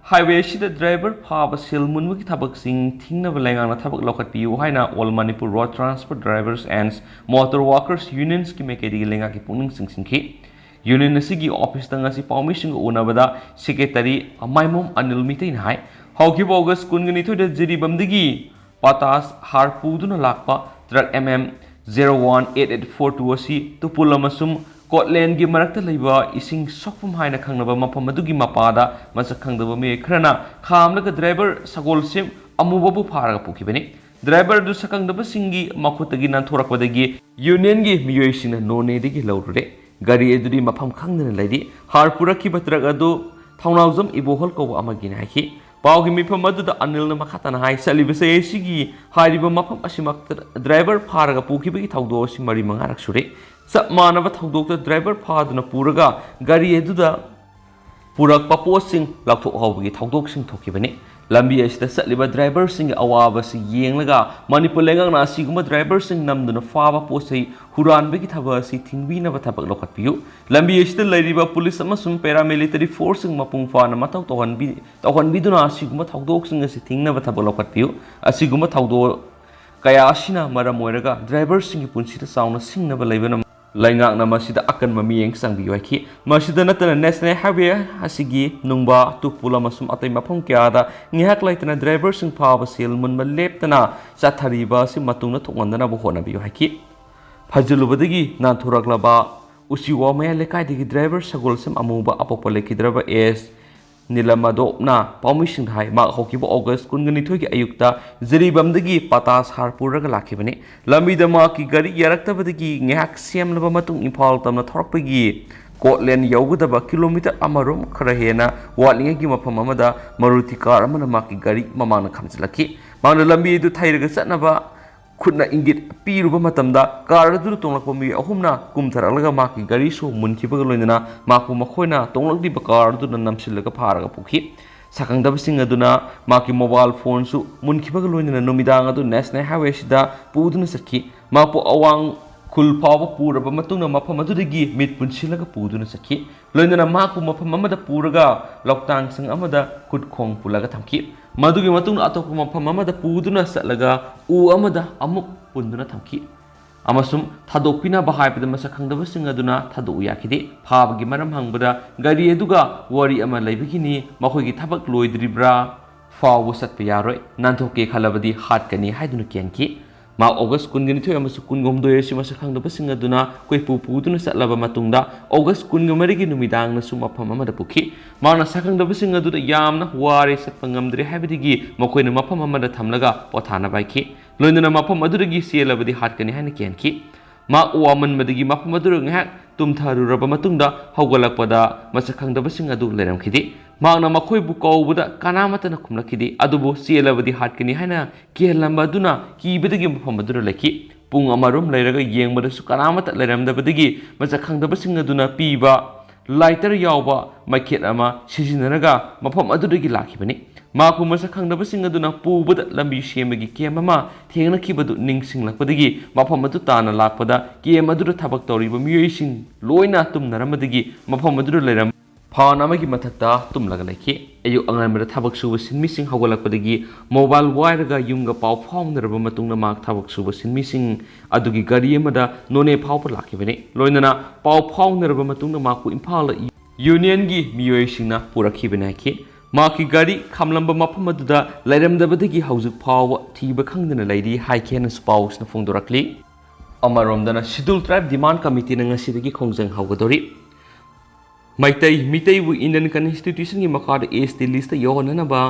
ꯍꯥꯏꯋꯦ ꯑꯁꯤꯗ ꯗ꯭ꯔꯥꯏꯚꯔ ꯐꯥꯕ ꯁꯦꯜ ꯃꯨꯟꯕꯒꯤ ꯊꯕꯛꯁꯤꯡ ꯊꯤꯡꯅꯕ ꯂꯩꯉꯥꯛꯅ ꯊꯕꯛ ꯂꯧꯈꯠꯄꯤꯌꯨ ꯍꯥꯏꯅ All Manipur Road Transport Drivers and Motor Workers Unions ꯀꯤ ꯃꯥꯏꯀꯩꯗꯒꯤ ꯂꯩꯉꯥꯛꯀꯤ ꯄꯨꯛꯅꯤꯡ ꯆꯤꯡꯁꯤꯟꯈꯤ꯫ ꯌꯨꯅꯤꯌꯟ ꯑꯁꯤꯒꯤ ꯑꯣꯐꯤꯁꯇ ꯉꯁꯤ ꯄꯥꯎꯃꯤꯁꯤꯡꯒ ꯎꯅꯕꯗ ꯁꯦꯀ꯭ꯔꯦꯇꯔꯤ ꯃꯥꯏꯃꯣꯝ ꯑꯅꯤꯜ ꯃꯤꯇꯩꯅ ꯍꯥꯏ, ꯍꯧꯈꯤꯕ ꯑꯣꯒꯁ ꯀꯨꯟꯒ ꯅꯤꯊꯣꯏꯗ ꯖꯤꯔꯤꯕꯥꯝꯗꯒꯤ ꯄꯣꯇꯥꯁ ꯍꯥꯔ ꯄꯨꯗꯨꯅ ꯂꯥꯛꯄ truck M M zero one eight eight four two ꯑꯁꯤ ꯇꯨꯄꯨꯜ ꯑꯃꯁꯨꯡ ꯀꯣꯠꯂꯦꯟꯒꯤ ꯃꯔꯛꯇ ꯂꯩꯕ ꯏꯁꯤꯡ ꯁꯣꯛꯐꯝ ꯍꯥꯏꯅ ꯈꯪꯅꯕ ꯃꯐꯝ ꯑꯗꯨꯒꯤ ꯃꯄꯥꯗ ꯃꯁꯛ ꯈꯪꯗꯕ ꯃꯤꯑꯣꯏ ꯈꯔꯅ ꯈꯥꯝꯂꯒ ꯗ꯭ꯔꯥꯏꯚꯔ ꯁꯒꯣꯜꯁꯦꯝ ꯑꯃꯨꯕꯕꯨ ꯐꯥꯔꯒ ꯄꯨꯈꯤꯕꯅꯤ꯫ ꯗ꯭ꯔꯥꯏꯚꯔ ꯑꯗꯨ ꯁꯛꯈꯪꯗꯕꯁꯤꯡꯒꯤ ꯃꯈꯨꯠꯇꯒꯤ ꯅꯥꯟꯊꯣꯔꯛꯄꯗꯒꯤ ꯌꯨꯅꯤꯌꯟꯒꯤ ꯃꯤꯑꯣꯏꯁꯤꯡꯅ ꯅꯣꯅꯦꯗꯒꯤ ꯂꯧꯔꯨꯔꯦ꯫ ꯒꯥꯔꯤ ꯑꯗꯨꯗꯤ ꯃꯐꯝ ꯈꯪꯗꯅ ꯂꯩꯔꯤ꯫ ꯍꯥꯔ ꯄꯨꯔꯛꯈꯤꯕ ꯇ꯭ꯔꯛ ꯑꯗꯨ ꯊꯧꯅꯥꯎꯖꯝ ꯏꯕꯣꯍꯜ ꯀꯧꯕ ꯑꯃꯒꯤꯅꯤ ꯍꯥꯏꯈꯤ꯫ ꯄꯥꯎꯒꯤ ꯃꯤꯐꯝ ꯑꯗꯨꯗ ꯑꯅꯤꯜꯅ ꯃꯈꯥ ꯇꯥꯅ ꯍꯥꯏ, ꯆꯠꯂꯤꯕ ꯆꯍꯤ ꯑꯁꯤꯒꯤ ꯍꯥꯏꯔꯤꯕ ꯃꯐꯝ ꯑꯁꯤꯃꯛꯇ ꯗ꯭ꯔꯥꯏꯚꯔ ꯐꯥꯔꯒ ꯄꯨꯈꯤꯕꯒꯤ ꯊꯧꯗꯣꯛ ꯑꯁꯤ ꯃꯔꯤ ꯃꯉꯥꯔꯛ ꯁꯨꯔꯦ꯫ ꯆꯞ ꯃꯥꯟꯅꯕ ꯊꯧꯗꯣꯛꯇ ꯗ꯭ꯔꯥꯏꯚꯔ ꯐꯥꯗꯨꯅ ꯄꯨꯔꯒ ꯒꯥꯔꯤ ꯑꯗꯨꯗ ꯄꯨꯔꯛꯄ ꯄꯣꯠꯁꯤꯡ ꯂꯧꯊꯣꯛꯍꯧꯕꯒꯤ ꯊꯧꯗꯣꯛꯁꯤꯡ ꯊꯣꯛꯈꯤꯕꯅꯤ꯫ ꯂꯝꯕꯤ ꯑꯁꯤꯗ ꯆꯠꯂꯤꯕ ꯗ꯭ꯔꯥꯏꯚꯔꯁꯤꯡꯒꯤ ꯑꯋꯥꯕ ꯑꯁꯤ ꯌꯦꯡꯂꯒ ꯃꯅꯤꯄꯨꯔ ꯂꯩꯉꯥꯛꯅ ꯑꯁꯤꯒꯨꯝꯕ ꯗ꯭ꯔꯥꯏꯚꯔꯁꯤꯡ ꯅꯝꯗꯨꯅ ꯐꯥꯕ ꯄꯣꯠ ꯆꯩ ꯍꯨꯔꯥꯟꯕꯒꯤ ꯊꯕꯛ ꯑꯁꯤ ꯊꯤꯡꯕꯤꯅꯕ ꯊꯕꯛ ꯂꯧꯈꯠꯄꯤꯌꯨ꯫ ꯂꯝꯕꯤ ꯑꯁꯤꯗ ꯂꯩꯔꯤꯕ ꯄꯨꯂꯤꯁ ꯑꯃꯁꯨꯡ ꯄꯦꯔꯥꯃꯤꯂꯤꯇꯔꯤ ꯐꯣꯔꯁꯁꯤꯡ ꯃꯄꯨꯡ ꯐꯥꯅ ꯃꯊꯧ ꯇꯧꯍꯟꯕꯤ-, ꯇꯧꯍꯟꯕꯤꯗꯨꯅ ꯑꯁꯤꯒꯨꯝꯕ ꯊꯧꯗꯣꯛꯁꯤꯡ ꯑꯁꯤ ꯊꯤꯡꯅꯕ ꯊꯕꯛ ꯂꯧꯈꯠꯄꯤꯌꯨ꯫ ꯑꯁꯤꯒꯨꯝꯕ ꯊꯧꯗꯣꯛ ꯀꯌꯥ ꯑꯁꯤꯅ ꯃꯔꯝ ꯑꯣꯏꯔꯒ ꯗ꯭ꯔꯥꯏꯚꯔꯁꯤꯡꯒꯤ ꯄꯨꯟꯁꯤꯗ ꯆꯥꯎꯅ ꯁꯤꯡꯅꯕ ꯂꯩꯕꯅ ꯂꯩꯉꯥꯛꯅ ꯃꯁꯤꯗ ꯑꯀꯟꯕ ꯃꯤꯠꯌꯦꯡ ꯆꯪꯕꯤꯌꯨ ꯍꯥꯏꯈꯤ꯫ ꯃꯁꯤꯗ ꯅꯠꯇꯅ ꯅꯦꯁꯅꯦꯜ ꯍꯥꯏꯋꯦ ꯑꯁꯤꯒꯤ ꯅꯨꯡꯕꯥ, ꯇꯨꯄꯨꯜ ꯑꯃꯁꯨꯡ ꯑꯇꯩ ꯃꯐꯝ ꯀꯌꯥꯗ ꯉꯥꯏꯍꯥꯛ ꯂꯩꯇꯅ ꯗ꯭ꯔꯥꯏꯚꯔꯁꯤꯡ ꯐꯥꯕ ꯁꯦꯜ ꯃꯨꯟꯕ ꯂꯦꯞꯇꯅ ꯆꯠꯊꯔꯤꯕ ꯑꯁꯤ ꯃꯇꯨꯡꯗ ꯊꯣꯛꯍꯟꯗꯅꯕ ꯍꯣꯠꯅꯕꯤꯌꯨ ꯍꯥꯏꯈꯤ꯫ ꯐꯖꯤꯜꯂꯨꯕꯗꯒꯤ ꯅꯥꯟꯊꯣꯔꯛꯂꯕ ꯎꯆꯤꯋꯥ ꯃꯌꯥꯏ ꯂꯩꯀꯥꯏꯗꯒꯤ ꯗ꯭ꯔꯥꯏꯚꯔ ꯁꯒꯣꯜꯁꯦꯝ ꯑꯃꯨꯕ ꯑꯄꯣꯛꯄ ꯂꯩꯈꯤꯗ꯭ꯔꯕ ꯑꯦꯁ ꯅꯤꯂꯃꯗꯣꯞꯅ ꯄꯥꯎꯃꯤꯁꯤꯡꯗ ꯍꯥꯏ, ꯃꯍꯥꯛ ꯍꯧꯈꯤꯕ ꯑꯣꯒꯁ ꯀꯨꯟꯒ ꯅꯤꯊꯣꯏꯒꯤ ꯑꯌꯨꯛꯇ ꯖꯤꯔꯤꯕꯥꯝꯗꯒꯤ ꯄꯣꯇꯥꯁ ꯍꯥꯔ ꯄꯨꯔꯒ ꯂꯥꯛꯈꯤꯕꯅꯤ꯫ ꯂꯝꯕꯤꯗ ꯃꯍꯥꯛꯀꯤ ꯒꯥꯔꯤ ꯌꯥꯔꯛꯇꯕꯗꯒꯤ ꯉꯥꯏꯍꯥꯛ ꯁꯦꯝꯂꯕ ꯃꯇꯨꯡ ꯏꯝꯐꯥꯜ ꯇꯝꯅ ꯊꯧꯔꯛꯄꯒꯤ ꯀꯣꯠꯂꯦꯟ ꯌꯧꯒꯗꯕ ꯀꯤꯂꯣꯃꯤꯇꯔ ꯑꯃꯔꯣꯝ ꯈꯔ ꯍꯦꯟꯅ ꯋꯥꯠꯂꯤꯉꯩꯒꯤ ꯃꯐꯝ ꯑꯃꯗ ꯃꯔꯨꯇꯤ ꯀꯥꯔ ꯑꯃꯅ ꯃꯍꯥꯛꯀꯤ ꯒꯥꯔꯤ ꯃꯃꯥꯡꯗ ꯈꯥꯝꯖꯤꯜꯂꯛꯈꯤ꯫ ꯃꯍꯥꯛꯅ ꯂꯝꯕꯤ ꯑꯗꯨ ꯊꯩꯔꯒ ꯆꯠꯅꯕ ꯈꯨꯠꯅ ꯏꯪꯒꯤꯠ ꯄꯤꯔꯨꯕ ꯃꯇꯝꯗ ꯀꯥꯔ ꯑꯗꯨꯗ ꯇꯣꯡꯂꯛꯄ ꯃꯤꯑꯣꯏ ꯑꯍꯨꯝꯅ ꯀꯨꯝꯊꯔꯛꯂꯒ ꯃꯍꯥꯛꯀꯤ ꯒꯥꯔꯤꯁꯨ ꯃꯨꯟꯈꯤꯕꯒ ꯂꯣꯏꯅꯅ ꯃꯍꯥꯛꯄꯨ ꯃꯈꯣꯏꯅ ꯇꯣꯡꯂꯛꯂꯤꯕ ꯀꯥꯔ ꯑꯗꯨꯅ ꯅꯝꯁꯤꯜꯂꯒ ꯐꯥꯔꯒ ꯄꯨꯈꯤ꯫ ꯁꯛꯈꯪꯗꯕꯁꯤꯡ ꯑꯗꯨꯅ ꯃꯍꯥꯛꯀꯤ ꯃꯣꯕꯥꯏꯜ ꯐꯣꯟꯁꯨ ꯃꯨꯟꯈꯤꯕꯒ ꯂꯣꯏꯅꯅ ꯅꯨꯃꯤꯗꯥꯡ ꯑꯗꯨ ꯅꯦꯁꯅꯦꯜ ꯍꯥꯏꯋꯦꯁꯤꯗ ꯄꯨꯗꯨꯅ ꯆꯠꯈꯤ꯫ ꯃꯍꯥꯛꯄꯨ ꯑꯋꯥꯡ ꯈꯨꯜ ꯐꯥꯎꯕ ꯄꯨꯔꯕ ꯃꯇꯨꯡꯗ ꯃꯐꯝ ꯑꯗꯨꯗꯒꯤ ꯃꯤꯠ ꯄꯨꯟꯁꯤꯜꯂꯒ ꯄꯨꯗꯨꯅ ꯆꯠꯈꯤ꯫ ꯂꯣꯏꯅꯅ ꯃꯍꯥꯛꯄꯨ ꯃꯐꯝ ꯑꯃꯗ ꯄꯨꯔꯒ ꯂꯧꯇꯥꯡꯁꯪ ꯑꯃꯗ ꯈꯨꯠ ꯈꯣꯡ ꯄꯨꯜꯂꯒ ꯊꯝꯈꯤ꯫ ꯃꯗꯨꯒꯤ ꯃꯇꯨꯡꯗ ꯑꯇꯣꯞꯄ ꯃꯐꯝ ꯑꯃꯗ ꯄꯨꯗꯨꯅ ꯆꯠꯂꯒ ꯎ ꯑꯃꯗ ꯑꯃꯨꯛ ꯄꯨꯟꯗꯨꯅ ꯊꯝꯈꯤ꯫ ꯑꯃꯁꯨꯡ ꯊꯥꯗꯣꯛꯄꯤꯅꯕ ꯍꯥꯏꯕꯗ ꯃꯁꯛ ꯈꯪꯗꯕꯁꯤꯡ ꯑꯗꯨꯅ ꯊꯥꯗꯣꯛꯎ ꯌꯥꯈꯤꯗꯦ꯫ ꯐꯥꯕꯒꯤ ꯃꯔꯝ ꯍꯪꯕꯗ ꯒꯥꯔꯤ ꯑꯗꯨꯒ ꯋꯥꯔꯤ ꯑꯃ ꯂꯩꯕꯒꯤꯅꯤ, ꯃꯈꯣꯏꯒꯤ ꯊꯕꯛ ꯂꯣꯏꯗ꯭ꯔꯤꯕ꯭ꯔꯥ ꯐꯥꯎꯕ ꯆꯠꯄ ꯌꯥꯔꯣꯏ, ꯅꯥꯟꯊꯣꯛꯀꯦ ꯈꯜꯂꯕꯗꯤ ꯍꯥꯠꯀꯅꯤ ꯍꯥꯏꯗꯨꯅ ꯀꯤꯍꯟꯈꯤ꯫ ꯃꯍꯥꯛ ꯑꯣꯒꯁ ꯀꯨꯟꯒ ꯅꯤꯊꯣꯏ ꯑꯃꯁꯨꯡ ꯀꯨꯟꯒ ꯍꯨꯝꯗꯣꯏ ꯑꯁꯤ ꯃꯁꯛ ꯈꯪꯗꯕꯁꯤꯡ ꯑꯗꯨꯅ ꯀꯣꯏꯄꯨ ꯄꯨꯗꯨꯅ ꯆꯠꯂꯕ ꯃꯇꯨꯡꯗ ꯑꯣꯒꯁ ꯀꯨꯟꯒ ꯃꯔꯤꯒꯤ ꯅꯨꯃꯤꯗꯥꯡꯗꯁꯨ ꯃꯐꯝ ꯑꯃꯗ ꯄꯨꯈꯤ꯫ ꯃꯍꯥꯛꯅ ꯁꯛꯈꯪꯗꯕꯁꯤꯡ ꯑꯗꯨꯗ ꯌꯥꯝꯅ ꯋꯥꯔꯦ, ꯆꯠꯄ ꯉꯝꯗ꯭ꯔꯦ ꯍꯥꯏꯕꯗꯒꯤ ꯃꯈꯣꯏꯅ ꯃꯐꯝ ꯑꯃꯗ ꯊꯝꯂꯒ ꯄꯣꯊꯥꯅꯕ ꯍꯥꯏꯈꯤ꯫ ꯂꯣꯏꯅꯅ ꯃꯐꯝ ꯑꯗꯨꯗꯒꯤ ꯆꯦꯜꯂꯕꯗꯤ ꯍꯥꯠꯀꯅꯤ ꯍꯥꯏꯅ ꯀꯤꯍꯟꯈꯤ꯫ ꯃꯍꯥꯛ ꯋꯥꯃꯟꯕꯗꯒꯤ ꯃꯐꯝ ꯑꯗꯨꯗ ꯉꯥꯏꯍꯥꯛ ꯇꯨꯝꯊꯔꯨꯔꯕ ꯃꯇꯨꯡꯗ ꯍꯧꯒꯠꯂꯛꯄꯗ ꯃꯁꯛ ꯈꯪꯗꯕꯁꯤꯡ ꯑꯗꯨ ꯂꯩꯔꯝꯈꯤꯗꯦ꯫ ꯃꯍꯥꯛꯅ ꯃꯈꯣꯏꯕꯨ ꯀꯧꯕꯗ ꯀꯅꯥꯃꯠꯇꯅ ꯈꯨꯝꯂꯛꯈꯤꯗꯦ, ꯑꯗꯨꯕꯨ ꯆꯦꯜꯂꯕꯗꯤ ꯍꯥꯠꯀꯅꯤ ꯍꯥꯏꯅ ꯀꯤꯍꯜꯂꯝꯕ ꯑꯗꯨꯅ ꯀꯤꯕꯗꯒꯤ ꯃꯐꯝ ꯑꯗꯨꯗ ꯂꯩꯈꯤ꯫ ꯄꯨꯡ ꯑꯃꯔꯣꯝ ꯂꯩꯔꯒ ꯌꯦꯡꯕꯗꯁꯨ ꯀꯅꯥꯃꯠꯇ ꯂꯩꯔꯝꯗꯕꯗꯒꯤ ꯃꯁꯛ ꯈꯪꯗꯕꯁꯤꯡ ꯑꯗꯨꯅ ꯄꯤꯕ ꯂꯥꯏꯇꯔ ꯌꯥꯎꯕ ꯃꯩꯈꯦꯠ ꯑꯃ ꯁꯤꯖꯤꯟꯅꯔꯒ ꯃꯐꯝ ꯑꯗꯨꯗꯒꯤ ꯂꯥꯛꯈꯤꯕꯅꯤ꯫ ꯃꯍꯥꯛꯄꯨ ꯃꯁꯛ ꯈꯪꯗꯕꯁꯤꯡ ꯑꯗꯨꯅ ꯄꯨꯕꯗ ꯂꯝꯕꯤ ꯁꯦꯝꯕꯒꯤ ꯀꯦꯝ ꯑꯃ ꯊꯦꯡꯅꯈꯤꯕꯗꯨ ꯅꯤꯡꯁꯤꯡꯂꯛꯄꯗꯒꯤ ꯃꯐꯝ ꯑꯗꯨ ꯇꯥꯅ ꯂꯥꯛꯄꯗ ꯀꯦꯝ ꯑꯗꯨꯗ ꯊꯕꯛ ꯇꯧꯔꯤꯕ ꯃꯤꯑꯣꯏꯁꯤꯡ ꯂꯣꯏꯅ ꯇꯨꯝꯅꯔꯝꯕꯗꯒꯤ ꯃꯐꯝ ꯑꯗꯨꯗ ꯂꯩꯔꯝꯕ ꯐꯥꯟ ꯑꯃꯒꯤ ꯃꯊꯛꯇ ꯇꯨꯝꯂꯒ ꯂꯩꯈꯤ꯫ ꯑꯌꯨꯛ ꯑꯉꯟꯕꯗ ꯊꯕꯛ ꯁꯨꯕ ꯁꯤꯟꯃꯤꯁꯤꯡ ꯍꯧꯒꯠꯂꯛꯄꯗꯒꯤ ꯃꯣꯕꯥꯏꯜ ꯋꯥꯏꯔꯒ ꯌꯨꯝꯒ ꯄꯥꯎ ꯐꯥꯎꯅꯔꯕ ꯃꯇꯨꯡꯗ ꯃꯍꯥꯛ ꯊꯕꯛ ꯁꯨꯕ ꯁꯤꯟꯃꯤꯁꯤꯡ ꯑꯗꯨꯒꯤ ꯒꯥꯔꯤ ꯑꯃꯗ ꯅꯣꯅꯦ ꯐꯥꯎꯕ ꯂꯥꯛꯈꯤꯕꯅꯤ꯫ ꯂꯣꯏꯅꯅ ꯄꯥꯎ ꯐꯥꯎꯅꯔꯕ ꯃꯇꯨꯡꯗ ꯃꯍꯥꯛꯄꯨ ꯏꯝꯐꯥꯜꯗ ꯌꯨꯅꯤꯌꯟꯒꯤ ꯃꯤꯑꯣꯏꯁꯤꯡꯅ ꯄꯨꯔꯛꯈꯤꯕꯅꯤ ꯍꯥꯏꯈꯤ꯫ ꯃꯍꯥꯛꯀꯤ ꯒꯥꯔꯤ ꯈꯥꯝꯂꯝꯕ ꯃꯐꯝ ꯑꯗꯨꯗ ꯂꯩꯔꯝꯗꯕꯗꯒꯤ ꯍꯧꯖꯤꯛ ꯐꯥꯎꯕ ꯊꯤꯕ ꯈꯪꯗꯅ ꯂꯩꯔꯤ ꯍꯥꯏꯈꯤ ꯍꯥꯏꯅꯁꯨ ꯄꯥꯎꯁꯤꯅ ꯐꯣꯡꯗꯣꯔꯛꯂꯤ꯫ ꯑꯃꯔꯣꯝꯗꯅ ꯁꯤꯗꯨꯜ ꯇ꯭ꯔꯥꯏꯕ ꯗꯤꯃꯥꯟ ꯀꯃꯤꯇꯤꯅ ꯉꯁꯤꯗꯒꯤ ꯈꯣꯡꯖꯪ ꯍꯧꯒꯗꯧꯔꯤ꯫ ꯃꯩꯇꯩ ꯃꯤꯇꯩꯕꯨ ꯏꯟꯗꯤꯌꯟ ꯀꯟꯁꯇꯤꯇ꯭ꯌꯨꯁꯟꯒꯤ ꯃꯈꯥꯗ ꯑꯦꯁ ꯇꯤ ꯂꯤꯁꯇ ꯌꯧꯍꯟꯅꯅꯕ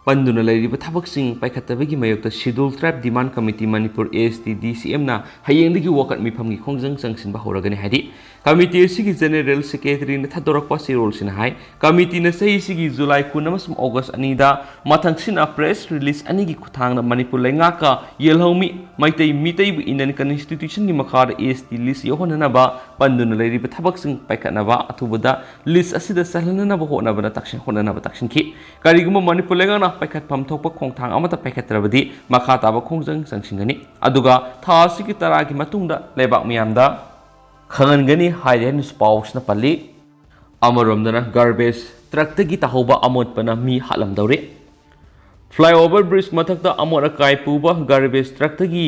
ꯄꯟꯗꯨꯅ ꯂꯩꯔꯤꯕ ꯊꯕꯛꯁꯤꯡ ꯄꯥꯏꯈꯠꯇꯕꯒꯤ ꯃꯥꯌꯣꯛꯇ scheduled tribe demand committee Manipur, A S T D C ꯑꯦꯝꯅ ꯍꯌꯦꯡꯗꯒꯤ ꯋꯥꯀꯠ ꯃꯤꯐꯝꯒꯤ ꯈꯣꯡꯖꯪ ꯆꯪꯁꯤꯟꯕ ꯍꯧꯔꯒꯅꯤ ꯍꯥꯏꯔꯤ꯫ ꯀꯃꯤꯇꯤ ꯑꯁꯤꯒꯤ ꯖꯦꯅꯦꯔꯦꯜ ꯁꯦꯀ꯭ꯔꯦꯇꯔꯤꯅ ꯊꯥꯗꯣꯔꯛꯄ ꯆꯦꯔꯣꯜꯁꯤꯅ ꯍꯥꯏ, ꯀꯃꯤꯇꯤꯅ ꯆꯍꯤꯁꯤꯒꯤ ꯖꯨꯂꯥꯏ ꯀꯨꯟ ꯑꯃꯁꯨꯡ ꯑꯣꯒꯁ ꯑꯅꯤꯗ ꯃꯊꯪꯁꯤꯠꯅ ꯄ꯭ꯔꯦꯁ ꯔꯤꯂꯤꯖ ꯑꯅꯤꯒꯤ ꯈꯨꯠꯊꯥꯡꯗ ꯃꯅꯤꯄꯨꯔ ꯂꯩꯉꯥꯛꯀ ꯌꯦꯜꯍꯧꯃꯤ ꯃꯩꯇꯩ ꯃꯤꯇꯩꯕꯨ ꯏꯟꯗꯤꯌꯟ ꯀꯟꯁꯇꯤꯇ꯭ꯌꯨꯁꯟꯒꯤ ꯃꯈꯥꯗ ꯑꯦꯁ ꯇꯤ ꯂꯤꯁ ꯌꯧꯍꯟꯅꯅꯕ ꯄꯟꯗꯨꯅ ꯂꯩꯔꯤꯕ ꯊꯕꯛꯁꯤꯡ ꯄꯥꯏꯈꯠꯅꯕ ꯑꯊꯨꯕꯗ ꯂꯤꯁ ꯑꯁꯤꯗ ꯆꯜꯍꯟꯅꯅꯕ ꯍꯣꯠꯅꯕꯗ ꯇꯛꯁꯤꯟ ꯍꯣꯠꯅꯅꯕ ꯇꯛꯁꯤꯟꯈꯤ꯫ ꯀꯔꯤꯒꯨꯝꯕ ꯃꯅꯤꯄꯨꯔ ꯂꯩꯉꯥꯛꯅ ꯄꯥꯏꯈꯠꯐꯝ ꯊꯣꯛꯄ ꯈꯣꯡꯊꯥꯡ ꯑꯃꯠꯇ ꯄꯥꯏꯈꯠꯇ꯭ꯔꯕꯗꯤ ꯃꯈꯥ ꯇꯥꯕ ꯈꯣꯡꯖꯪ ꯆꯪꯁꯤꯟꯒꯅꯤ꯫ ꯑꯗꯨꯒ ꯊꯥ ꯑꯁꯤꯒꯤ ꯇꯔꯥꯒꯤ ꯃꯇꯨꯡꯗ ꯂꯩꯕꯥꯛ ꯃꯤꯌꯥꯝꯗ ꯈꯪꯍꯟꯒꯅꯤ ꯍꯥꯏꯔꯦ ꯍꯥꯏꯅꯁꯨ ꯄꯥꯎꯁꯤꯅ ꯄꯜꯂꯤ꯫ ꯑꯃꯔꯣꯝꯗꯅ garbage ꯇ꯭ꯔꯛꯇꯒꯤ ꯇꯥꯍꯧꯕ ꯑꯃꯣꯠꯄꯅ ꯃꯤ ꯍꯥꯠꯂꯝꯗꯧꯔꯦ꯫ Flyover bridge ꯃꯊꯛꯇ ꯑꯃꯣꯠ ꯑꯀꯥꯏ ꯄꯨꯕ garbage ꯇ꯭ꯔꯛꯇꯒꯤ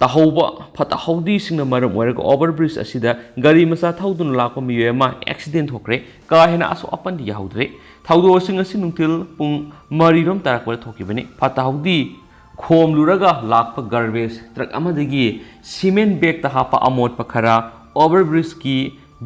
ꯇꯥꯍꯧꯕ ꯐꯠꯇ ꯍꯥꯎꯗꯤꯁꯤꯡꯅ ꯃꯔꯝ ꯑꯣꯏꯔꯒ over bridge ꯑꯁꯤꯗ ꯒꯥꯔꯤ ꯃꯆꯥ ꯊꯧꯗꯨꯅ ꯂꯥꯛꯄ ꯃꯤꯑꯣꯏ ꯑꯃ accident ꯊꯣꯛꯈ꯭ꯔꯦ꯫ ꯀꯥ ꯍꯦꯟꯅ ꯑꯁꯣꯛ ꯑꯄꯟꯗꯤ ꯌꯥꯍꯧꯗ꯭ꯔꯦ꯫ ꯊꯧꯗꯣꯛꯁꯤꯡ ꯑꯁꯤ ꯅꯨꯡꯊꯤꯜ ꯄꯨꯡ ꯃꯔꯤꯔꯣꯝ ꯇꯥꯔꯛꯄꯗ ꯊꯣꯛꯈꯤꯕꯅꯤ꯫ ꯐꯠꯇ ꯍꯥꯎꯗꯤ ꯈꯣꯝꯂꯨꯔꯒ ꯂꯥꯛꯄ garbage ꯇ꯭ꯔꯛ ꯑꯃꯗꯒꯤ cement bag ꯇ ꯍꯥꯞꯄ ꯑꯃꯣꯠꯄ ꯈꯔ over bridge ꯀꯤ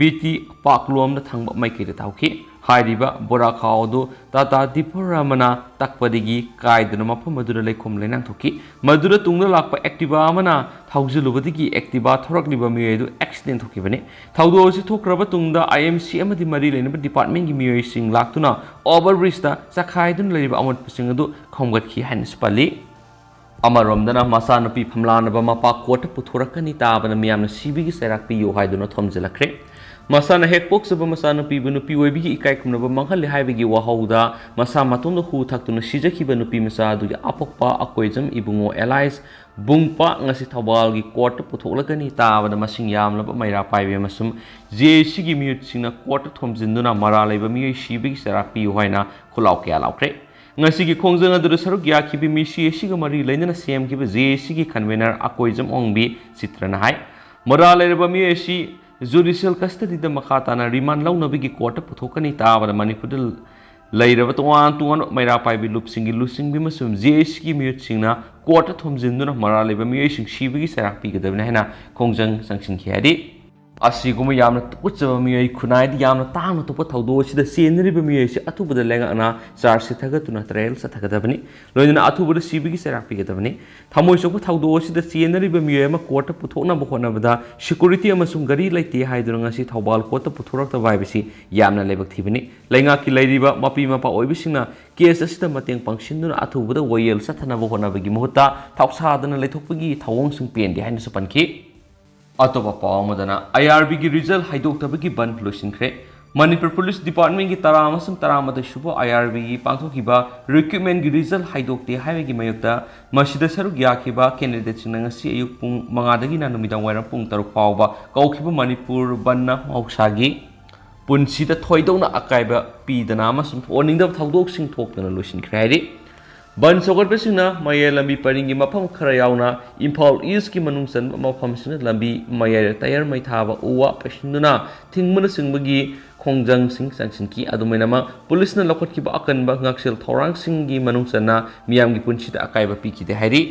ꯕꯤ ꯇꯤ ꯄꯥꯛꯂꯣꯝꯗ ꯊꯪꯕ ꯃꯥꯏꯀꯩꯗ ꯇꯥꯍꯧꯈꯤ꯫ ꯍꯥꯏꯔꯤꯕ ꯕꯣꯔꯥ ꯈꯥꯎ ꯑꯗꯨ ꯇꯥꯇꯥ ꯗꯤꯄꯣꯔ ꯑꯃꯅ ꯇꯛꯄꯗꯒꯤ ꯀꯥꯏꯗꯨꯅ ꯃꯐꯝ ꯑꯗꯨꯗ ꯂꯩꯈꯣꯝ ꯂꯩꯅꯥꯡ ꯊꯣꯛꯈꯤ꯫ ꯃꯗꯨꯗ ꯇꯨꯡꯗ ꯂꯥꯛꯄ Activa ꯑꯃꯅ ꯊꯧꯖꯤꯜꯂꯨꯕꯗꯒꯤ Activa ꯊꯧꯔꯛꯂꯤꯕ ꯃꯤꯑꯣꯏ ꯑꯗꯨ accident ꯊꯣꯛꯈꯤꯕꯅꯤ꯫ ꯊꯧꯗꯣꯛ ꯑꯁꯤ ꯊꯣꯛꯈ꯭ꯔꯕ ꯇꯨꯡꯗ I M C ꯑꯃꯗꯤ ꯃꯔꯤ ꯂꯩꯅꯕ department ꯀꯤ ꯃꯤꯑꯣꯏꯁꯤꯡ ꯂꯥꯛꯇꯨꯅ over bridge ꯇ ꯆꯈꯥꯏꯗꯨꯅ ꯂꯩꯔꯤꯕ ꯑꯃꯣꯠꯄꯁꯤꯡ ꯑꯗꯨ ꯈꯣꯝꯒꯠꯈꯤ ꯍꯥꯏꯅꯁꯨ ꯄꯜꯂꯤ꯫ ꯑꯃꯔꯣꯝꯗꯅ ꯃꯆꯥꯅꯨꯄꯤ ꯐꯝꯂꯥꯅꯕ ꯃꯄꯥ court ꯇ ꯄꯨꯊꯣꯔꯛꯀꯅꯤ ꯇꯥꯕꯅ ꯃꯤꯌꯥꯝꯅ ꯁꯤꯕꯒꯤ ꯆꯩꯔꯥꯛ ꯄꯤꯌꯨ ꯍꯥꯏꯗꯨꯅ ꯊꯣꯝꯖꯤꯜꯂꯛꯈ꯭ꯔꯦ꯫ ꯃꯁꯥꯅ ꯍꯦꯛ ꯄꯣꯛꯆꯕ ꯃꯆꯥꯅꯨꯄꯤꯕꯨ ꯅꯨꯄꯤ ꯑꯣꯏꯕꯒꯤ ꯏꯀꯥꯏ ꯈꯨꯝꯅꯕ ꯃꯥꯡꯍꯜꯂꯦ ꯍꯥꯏꯕꯒꯤ ꯋꯥꯍꯧꯗ ꯃꯁꯥ ꯃꯇꯣꯝꯗ ꯍꯨ ꯊꯛꯇꯨꯅ ꯁꯤꯖꯈꯤꯕ ꯅꯨꯄꯤ ꯃꯆꯥ ꯑꯗꯨꯒꯤ ꯑꯄꯣꯛꯄ ꯑꯀꯣꯏꯖꯝ ꯏꯕꯨꯡꯉꯣ alias ꯕꯨꯡꯄꯥ ꯉꯁꯤ ꯊꯧꯕꯥꯜꯒꯤ court ꯇ ꯄꯨꯊꯣꯛꯂꯒꯅꯤ ꯇꯥꯕꯗ ꯃꯁꯤꯡ ꯌꯥꯝꯂꯕ ꯃꯩꯔꯥ ꯄꯥꯏꯕꯤ ꯑꯃꯁꯨꯡ J A C ꯒꯤ ꯃꯤꯍꯨꯠꯁꯤꯡꯅ court ꯇ ꯊꯣꯝꯖꯤꯟꯗꯨꯅ ꯃꯔꯥꯜ ꯂꯩꯕ ꯃꯤꯑꯣꯏ ꯁꯤꯕꯒꯤ ꯆꯩꯔꯥꯛ ꯄꯤꯌꯨ ꯍꯥꯏꯅ ꯈꯨꯂꯥꯎ ꯀꯌꯥ ꯂꯥꯎꯈ꯭ꯔꯦ꯫ ꯉꯁꯤꯒꯤ ꯈꯣꯡꯖꯪ ꯑꯗꯨꯗ ꯁꯔꯨꯛ ꯌꯥꯈꯤꯕ ꯃꯤ ꯁꯤ ꯑꯁꯤꯒ ꯃꯔꯤ ꯂꯩꯅꯅ ꯁꯦꯝꯈꯤꯕ J A C ꯒꯤ convener ꯑꯀꯣꯏꯖꯝ ꯑꯣꯡꯕꯤ ꯆꯤꯇ꯭ꯔꯅ ꯍꯥꯏ꯫ ꯃꯔꯥꯜ ꯂꯩꯔꯕ ꯃꯤꯑꯣꯏ ꯑꯁꯤ judicial custody ꯗ ꯃꯈꯥ ꯇꯥꯅ remand ꯂꯧꯅꯕꯒꯤ court ꯇ ꯄꯨꯊꯣꯛꯀꯅꯤ ꯇꯥꯕꯗ ꯃꯅꯤꯄꯨꯔꯗ ꯂꯩꯔꯕ ꯇꯣꯉꯥꯟ ꯇꯣꯉꯥꯟꯕ ꯃꯩꯔꯥ ꯄꯥꯏꯕꯤ ꯂꯨꯞꯁꯤꯡꯒꯤ ꯂꯨꯆꯤꯡꯕꯤ ꯑꯃꯁꯨꯡ J A C ꯒꯤ ꯃꯤꯍꯨꯠꯁꯤꯡꯅ court ꯇ ꯊꯣꯝꯖꯤꯟꯗꯨꯅ ꯃꯔꯥꯜ ꯂꯩꯕ ꯃꯤꯑꯣꯏꯁꯤꯡ ꯁꯤꯕꯒꯤ ꯆꯩꯔꯥꯛ ꯄꯤꯒꯗꯕꯅꯤ ꯍꯥꯏꯅ ꯈꯣꯡꯖꯪ ꯆꯪꯁꯤꯟꯈꯤ ꯍꯥꯏꯔꯤ꯫ ꯑꯁꯤꯒꯨꯝꯕ ꯌꯥꯝꯅ ꯇꯨꯀꯠꯆꯕ ꯃꯤꯑꯣꯏ ꯈꯨꯟꯅꯥꯏꯗ ꯌꯥꯝꯅ ꯇꯥꯡꯅ ꯊꯣꯛꯄ ꯊꯧꯗꯣꯛ ꯑꯁꯤꯗ ꯆꯦꯟꯅꯔꯤꯕ ꯃꯤꯑꯣꯏ ꯑꯁꯤ ꯑꯊꯨꯕꯗ ꯂꯩꯉꯥꯛꯅ charge sheet ꯊꯥꯒꯠꯇꯨꯅ trial ꯆꯠꯊꯒꯗꯕꯅꯤ꯫ ꯂꯣꯏꯅꯅ ꯑꯊꯨꯕꯗ ꯁꯤꯕꯒꯤ ꯆꯩꯔꯥꯛ ꯄꯤꯒꯗꯕꯅꯤ꯫ ꯊꯃꯣꯏ ꯁꯣꯛꯄ ꯊꯧꯗꯣꯛ ꯑꯁꯤꯗ ꯆꯦꯟꯅꯔꯤꯕ ꯃꯤꯑꯣꯏ ꯑꯃ court ꯇ ꯄꯨꯊꯣꯛꯅꯕ ꯍꯣꯠꯅꯕꯗ security ꯑꯃꯁꯨꯡ ꯒꯥꯔꯤ ꯂꯩꯇꯦ ꯍꯥꯏꯗꯨꯅ ꯉꯁꯤ ꯊꯧꯕꯥꯜ court ꯇ ꯄꯨꯊꯣꯔꯛꯇꯕ ꯍꯥꯏꯕꯁꯤ ꯌꯥꯝꯅ ꯂꯥꯏꯕꯛ ꯊꯤꯕꯅꯤ꯫ ꯂꯩꯉꯥꯛꯀꯤ ꯂꯩꯔꯤꯕ ꯃꯄꯤ ꯃꯄꯥ ꯑꯣꯏꯕꯁꯤꯡꯅ case ꯑꯁꯤꯗ ꯃꯇꯦꯡ ꯄꯥꯡꯁꯤꯟꯗꯨꯅ ꯑꯊꯨꯕꯗ ꯋꯥꯌꯦꯜ ꯆꯠꯊꯅꯕ ꯍꯣꯠꯅꯕꯒꯤ ꯃꯍꯨꯠꯇ ꯊꯧꯁꯥꯗꯅ ꯂꯩꯊꯣꯛꯄꯒꯤ ꯊꯧꯑꯣꯡꯁꯤꯡ ꯄꯦꯟꯗꯦ ꯍꯥꯏꯅꯁꯨ ꯄꯟꯈꯤ꯫ ꯑꯇꯣꯞꯄ ꯄꯥꯎ ꯑꯃꯗꯅ, ꯑꯥꯏ ꯑꯥꯔ ꯕꯤꯒꯤ ꯔꯤꯖꯜ ꯍꯥꯏꯗꯣꯛꯇꯕꯒꯤ ꯕꯟ ꯂꯣꯏꯁꯤꯟꯈ꯭ꯔꯦ꯫ ꯃꯅꯤꯄꯨꯔ ꯄꯨꯂꯤꯁ ꯗꯤꯄꯥꯔꯠꯃꯦꯟꯒꯤ ꯇꯔꯥ ꯑꯃꯁꯨꯡ ꯇꯔꯥꯃꯥꯊꯣꯏ ꯁꯨꯕ ꯑꯥꯏ ꯑꯥꯔ ꯕꯤꯒꯤ ꯄꯥꯡꯊꯣꯛꯈꯤꯕ ꯔꯤꯀ꯭ꯔꯨꯠꯃꯦꯟꯒꯤ ꯔꯤꯖꯜ ꯍꯥꯏꯗꯣꯛꯇꯦ ꯍꯥꯏꯕꯒꯤ ꯃꯥꯌꯣꯛꯇ ꯃꯁꯤꯗ ꯁꯔꯨꯛ ꯌꯥꯈꯤꯕ ꯀꯦꯟꯗꯤꯗꯦꯠꯁꯤꯡꯅ ꯉꯁꯤ ꯑꯌꯨꯛ ꯄꯨꯡ ꯃꯉꯥꯗꯒꯤꯅ ꯅꯨꯃꯤꯗꯥꯡ ꯋꯥꯏꯔꯝ ꯄꯨꯡ ꯇꯔꯨꯛ ꯐꯥꯎꯕ ꯀꯧꯈꯤꯕ ꯃꯅꯤꯄꯨꯔ ꯕꯟꯅ ꯃꯍꯧꯁꯥꯒꯤ ꯄꯨꯟꯁꯤꯗ ꯊꯣꯏꯗꯣꯛꯅ ꯑꯀꯥꯏꯕ ꯄꯤꯗꯅ ꯑꯃꯁꯨꯡ ꯑꯣꯏꯅꯤꯡꯗꯕ ꯊꯧꯗꯣꯛꯁꯤꯡ ꯊꯣꯛꯇꯅ ꯂꯣꯏꯁꯤꯟꯈ꯭ꯔꯦ ꯍꯥꯏꯔꯤ꯫ ꯕꯟ ꯁꯧꯒꯠꯄꯁꯤꯡꯅ ꯃꯌꯥꯏ ꯂꯝꯕꯤ ꯄꯔꯤꯡꯒꯤ ꯃꯐꯝ ꯈꯔ ꯌꯥꯎꯅ ꯏꯝꯐꯥꯜ ꯏꯁꯀꯤ ꯃꯅꯨꯡ ꯆꯟꯕ ꯃꯐꯝꯁꯤꯡꯗ ꯂꯝꯕꯤ ꯃꯌꯥꯏꯗ ꯇꯌꯥꯔ ꯃꯩ ꯊꯥꯕ, ꯎ ꯋꯥ ꯄꯩꯁꯤꯟꯗꯨꯅ ꯊꯤꯡꯕꯅꯆꯤꯡꯕꯒꯤ ꯈꯣꯡꯖꯪꯁꯤꯡ ꯆꯪꯁꯤꯟꯈꯤ꯫ ꯑꯗꯨꯃꯥꯏꯅꯃꯛ ꯄꯨꯂꯤꯁꯅ ꯂꯧꯈꯠꯈꯤꯕ ꯑꯀꯟꯕ ꯉꯥꯛꯁꯦꯜ ꯊꯧꯔꯥꯡꯁꯤꯡꯒꯤ ꯃꯅꯨꯡ ꯆꯟꯅ ꯃꯤꯌꯥꯝꯒꯤ ꯄꯨꯟꯁꯤꯗ ꯑꯀꯥꯏꯕ ꯄꯤꯈꯤꯗꯦ ꯍꯥꯏꯔꯤ꯫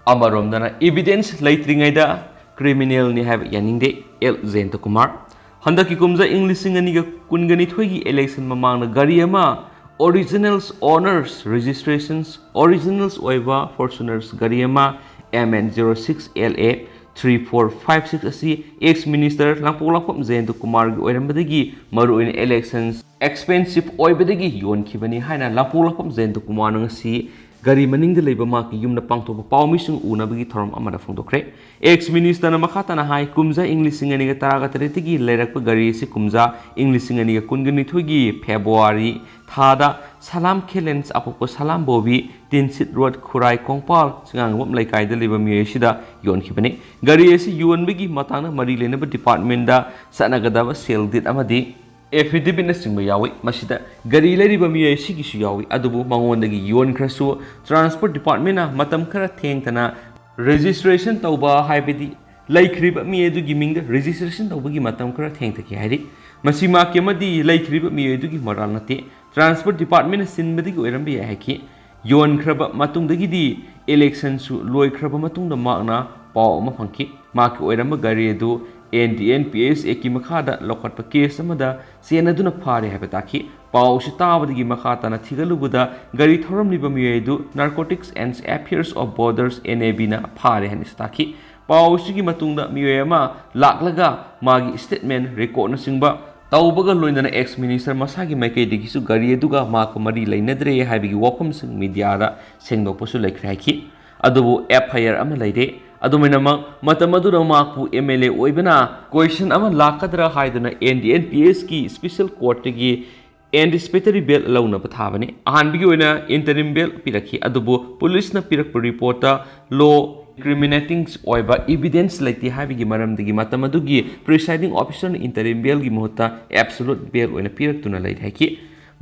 ꯑꯃꯔꯣꯝꯗꯅ, ꯏꯕꯤꯗꯦꯟꯁ ꯂꯩꯇ꯭ꯔꯤꯉꯩꯗ ꯀ꯭ꯔꯤꯃꯤꯅꯦꯜꯅꯤ ꯍꯥꯏꯕ ꯌꯥꯅꯤꯡꯗꯦ, ꯑꯦꯜ ꯖꯌꯟꯇꯀꯨꯃꯥꯔ꯫ ꯍꯟꯗꯛꯀꯤ ꯀꯨꯝꯖꯥ ꯏꯪ ꯂꯤꯁꯤꯡ ꯑꯅꯤꯒ ꯀꯨꯟꯒ ꯅꯤꯊꯣꯏꯒꯤ ꯏꯂꯦꯛꯁꯟ ꯃꯃꯥꯡꯗ ꯒꯥꯔꯤ ꯑꯃ, ꯑꯣꯔꯤꯖꯤꯅꯦꯜꯁ ꯑꯣꯅꯔꯁ ꯔꯦꯖꯤꯁꯇ꯭ꯔꯦꯁꯟꯁ ꯑꯣꯔꯤꯖꯤꯅꯦꯜꯁ ꯑꯣꯏꯕ ꯐꯣꯔꯆꯨꯅꯔꯁ ꯒꯥꯔꯤ ꯑꯃ, M N zero six L A three four five six ꯑꯁꯤ ꯑꯦꯛꯁ ꯃꯤꯅꯤꯁꯇꯔ ꯂꯥꯡꯄꯣꯛꯂꯥꯛꯄꯝ ꯖꯌꯟꯇꯀꯨꯃꯥꯔꯒꯤ ꯑꯣꯏꯔꯝꯕꯗꯒꯤ ꯃꯔꯨꯑꯣꯏꯅ ꯏꯂꯦꯛꯁꯟ ꯑꯦꯛꯁꯄꯦꯟꯁꯤꯞ ꯑꯣꯏꯕꯗꯒꯤ ꯌꯣꯟꯈꯤꯕꯅꯤ ꯍꯥꯏꯅ ꯂꯥꯡꯄꯣꯛꯂꯥꯛꯄꯝ ꯖꯌꯟꯇꯀꯨꯃꯥꯔꯅ ꯉꯁꯤ ꯒꯥꯔꯤ ꯃꯅꯤꯡꯗ ꯂꯩꯕ ꯃꯍꯥꯛꯀꯤ ꯌꯨꯝꯗ ꯄꯥꯡꯊꯣꯛꯄ ꯄꯥꯎꯃꯤꯁꯤꯡ ꯎꯅꯕꯒꯤ ꯊꯧꯔꯝ ꯑꯃꯗ ꯐꯣꯡꯗꯣꯛꯈ꯭ꯔꯦ꯫ ꯑꯦꯛꯁ ꯃꯤꯅꯤꯁꯇꯔꯅ ꯃꯈꯥ ꯇꯥꯅ ꯍꯥꯏ, ꯀꯨꯝꯖꯥ ꯏꯪ ꯂꯤꯁꯤꯡ ꯑꯅꯤꯒ ꯇꯔꯥꯒ ꯇꯔꯦꯠꯇꯒꯤ ꯂꯩꯔꯛꯄ ꯒꯥꯔꯤ ꯑꯁꯤ ꯀꯨꯝꯖꯥ ꯏꯪ ꯂꯤꯁꯤꯡ ꯑꯅꯤꯒ ꯀꯨꯟꯒ ꯅꯤꯊꯣꯏꯒꯤ ꯐꯦꯕ꯭ꯔꯨꯋꯥꯔꯤ ꯊꯥꯗ ꯁꯂꯥꯝ ꯈꯦꯂꯦꯟꯁ ꯑꯄꯣꯛꯄ ꯁꯂꯥꯝ ꯕꯣꯕꯤ, ꯇꯤꯟꯁꯤꯠ ꯔꯣꯗ, ꯈꯨꯔꯥꯏ ꯀꯣꯡꯄꯥꯜ ꯆꯤꯉꯥꯡꯕꯝ ꯂꯩꯀꯥꯏꯗ ꯂꯩꯕ ꯃꯤꯑꯣꯏ ꯑꯁꯤꯗ ꯌꯣꯟꯈꯤꯕꯅꯤ꯫ ꯒꯥꯔꯤ ꯑꯁꯤ ꯌꯣꯟꯕꯒꯤ ꯃꯇꯥꯡꯗ ꯃꯔꯤ ꯂꯩꯅꯕ ꯗꯤꯄꯥꯔꯠꯃꯦꯟꯗ ꯆꯠꯅꯒꯗꯕ ꯁꯦꯜ ꯗꯤꯠ ꯑꯃꯗꯤ ꯑꯦꯐꯤꯗꯦꯕꯤꯠꯅꯆꯤꯡꯕ ꯌꯥꯎꯏ꯫ ꯃꯁꯤꯗ ꯒꯥꯔꯤ ꯂꯩꯔꯤꯕ ꯃꯤꯑꯣꯏ ꯑꯁꯤꯒꯤꯁꯨ ꯌꯥꯎꯏ꯫ ꯑꯗꯨꯕꯨ ꯃꯉꯣꯟꯗꯒꯤ ꯌꯣꯟꯈ꯭ꯔꯁꯨ, ꯇ꯭ꯔꯥꯟꯁꯄꯣꯔꯠ ꯗꯤꯄꯥꯔꯠꯃꯦꯟꯅ ꯃꯇꯝ ꯈꯔ ꯊꯦꯡꯊꯅ ꯔꯦꯖꯤꯁꯇ꯭ꯔꯦꯁꯟ ꯇꯧꯕ, ꯍꯥꯏꯕꯗꯤ ꯂꯩꯈ꯭ꯔꯤꯕ ꯃꯤ ꯑꯗꯨꯒꯤ ꯃꯤꯡꯗ ꯔꯦꯖꯤꯁꯇ꯭ꯔꯦꯁꯟ ꯇꯧꯕꯒꯤ ꯃꯇꯝ ꯈꯔ ꯊꯦꯡꯊꯈꯤ ꯍꯥꯏꯔꯤ꯫ ꯃꯁꯤ ꯃꯍꯥꯛꯀꯤ ꯑꯃꯗꯤ ꯂꯩꯈ꯭ꯔꯤꯕ ꯃꯤꯑꯣꯏ ꯑꯗꯨꯒꯤ ꯃꯔꯥꯜ ꯅꯠꯇꯦ, ꯇ꯭ꯔꯥꯟꯁꯄꯣꯔꯠ ꯗꯤꯄꯥꯔꯠꯃꯦꯟꯅ ꯁꯤꯟꯕꯗꯒꯤ ꯑꯣꯏꯔꯝꯕ ꯌꯥꯏ ꯍꯥꯏꯈꯤ꯫ ꯌꯣꯟꯈ꯭ꯔꯕ ꯃꯇꯨꯡꯗꯒꯤꯗꯤ ꯏꯂꯦꯛꯁꯟꯁꯨ ꯂꯣꯏꯈ꯭ꯔꯕ ꯃꯇꯨꯡꯗ ꯃꯍꯥꯛꯅ ꯄꯥꯎ ꯑꯃ ꯐꯪꯈꯤ꯫ ꯃꯍꯥꯛꯀꯤ ꯑꯣꯏꯔꯝꯕ ꯒꯥꯔꯤ ꯑꯗꯨ and D N P S ꯑꯦꯛꯀꯤ ꯃꯈꯥꯗ ꯂꯧꯈꯠꯄ ꯀꯦꯁ ꯑꯃꯗ ꯆꯦꯟꯅꯗꯨꯅ ꯐꯥꯔꯦ ꯍꯥꯏꯕ ꯇꯥꯛꯈꯤ꯫ ꯄꯥꯎ ꯑꯁꯤ ꯇꯥꯕꯗꯒꯤ ꯃꯈꯥ ꯇꯥꯅ ꯊꯤꯒꯠꯂꯨꯕꯗ ꯒꯥꯔꯤ ꯊꯧꯔꯝꯂꯤꯕ ꯃꯤꯑꯣꯏ ꯑꯗꯨ Narcotics and Affairs of Borders, N A B ꯅ ꯐꯥꯔꯦ ꯍꯥꯏꯅꯁꯨ ꯇꯥꯛꯈꯤ꯫ ꯄꯥꯎ ꯑꯁꯤꯒꯤ ꯃꯇꯨꯡꯗ ꯃꯤꯑꯣꯏ ꯑꯃ ꯂꯥꯛꯂꯒ ꯃꯥꯒꯤ ꯁ꯭ꯇꯦꯠꯃꯦꯟ ꯔꯦꯀꯣꯔꯠꯅꯆꯤꯡꯕ ꯇꯧꯕꯒ ꯂꯣꯏꯅꯅ ꯑꯦꯛꯁ ꯃꯤꯅꯤꯁꯇꯔ ꯃꯁꯥꯒꯤ ꯃꯥꯏꯀꯩꯗꯒꯤꯁꯨ ꯒꯥꯔꯤ ꯑꯗꯨꯒ ꯃꯍꯥꯛꯀ ꯃꯔꯤ ꯂꯩꯅꯗ꯭ꯔꯦ ꯍꯥꯏꯕꯒꯤ ꯋꯥꯐꯝꯁꯤꯡ ꯃꯤꯗꯤꯌꯥꯗ ꯁꯦꯡꯗꯣꯛꯄꯁꯨ ꯂꯩꯈ꯭ꯔꯦ ꯍꯥꯏꯈꯤ꯫ ꯑꯗꯨꯕꯨ ꯑꯦꯐ ꯑꯥꯏ ꯑꯥꯔ ꯑꯃ ꯂꯩꯔꯦ꯫ ꯑꯗꯨꯃꯥꯏꯅꯃꯛ ꯃꯇꯝ ꯑꯗꯨꯗ ꯃꯍꯥꯛꯄꯨ M L A ꯑꯣꯏꯕꯅ question ꯑꯃ ꯂꯥꯛꯀꯗ꯭ꯔꯥ ꯍꯥꯏꯗꯨꯅ N D N P S ꯀꯤ special courtꯇꯒꯤ anticipatory bail ꯂꯧꯅꯕ ꯊꯥꯕꯅꯤ꯫ ꯑꯍꯥꯟꯕꯒꯤ ꯑꯣꯏꯅ interim bail ꯄꯤꯔꯛꯈꯤ, ꯑꯗꯨꯕꯨ ꯄꯨꯂꯤꯁꯅ ꯄꯤꯔꯛꯄ ꯔꯤꯄꯣꯔꯠꯇ law incriminating ꯑꯣꯏꯕ evidence ꯂꯩꯇꯦ ꯍꯥꯏꯕꯒꯤ ꯃꯔꯝꯗꯒꯤ ꯃꯇꯝ ꯑꯗꯨꯒꯤ presiding officerꯅ interim bailꯒꯤ ꯃꯍꯨꯠꯇ absolute bail ꯑꯣꯏꯅ ꯄꯤꯔꯛꯇꯨꯅ ꯂꯩꯔꯦ ꯍꯥꯏꯈꯤ꯫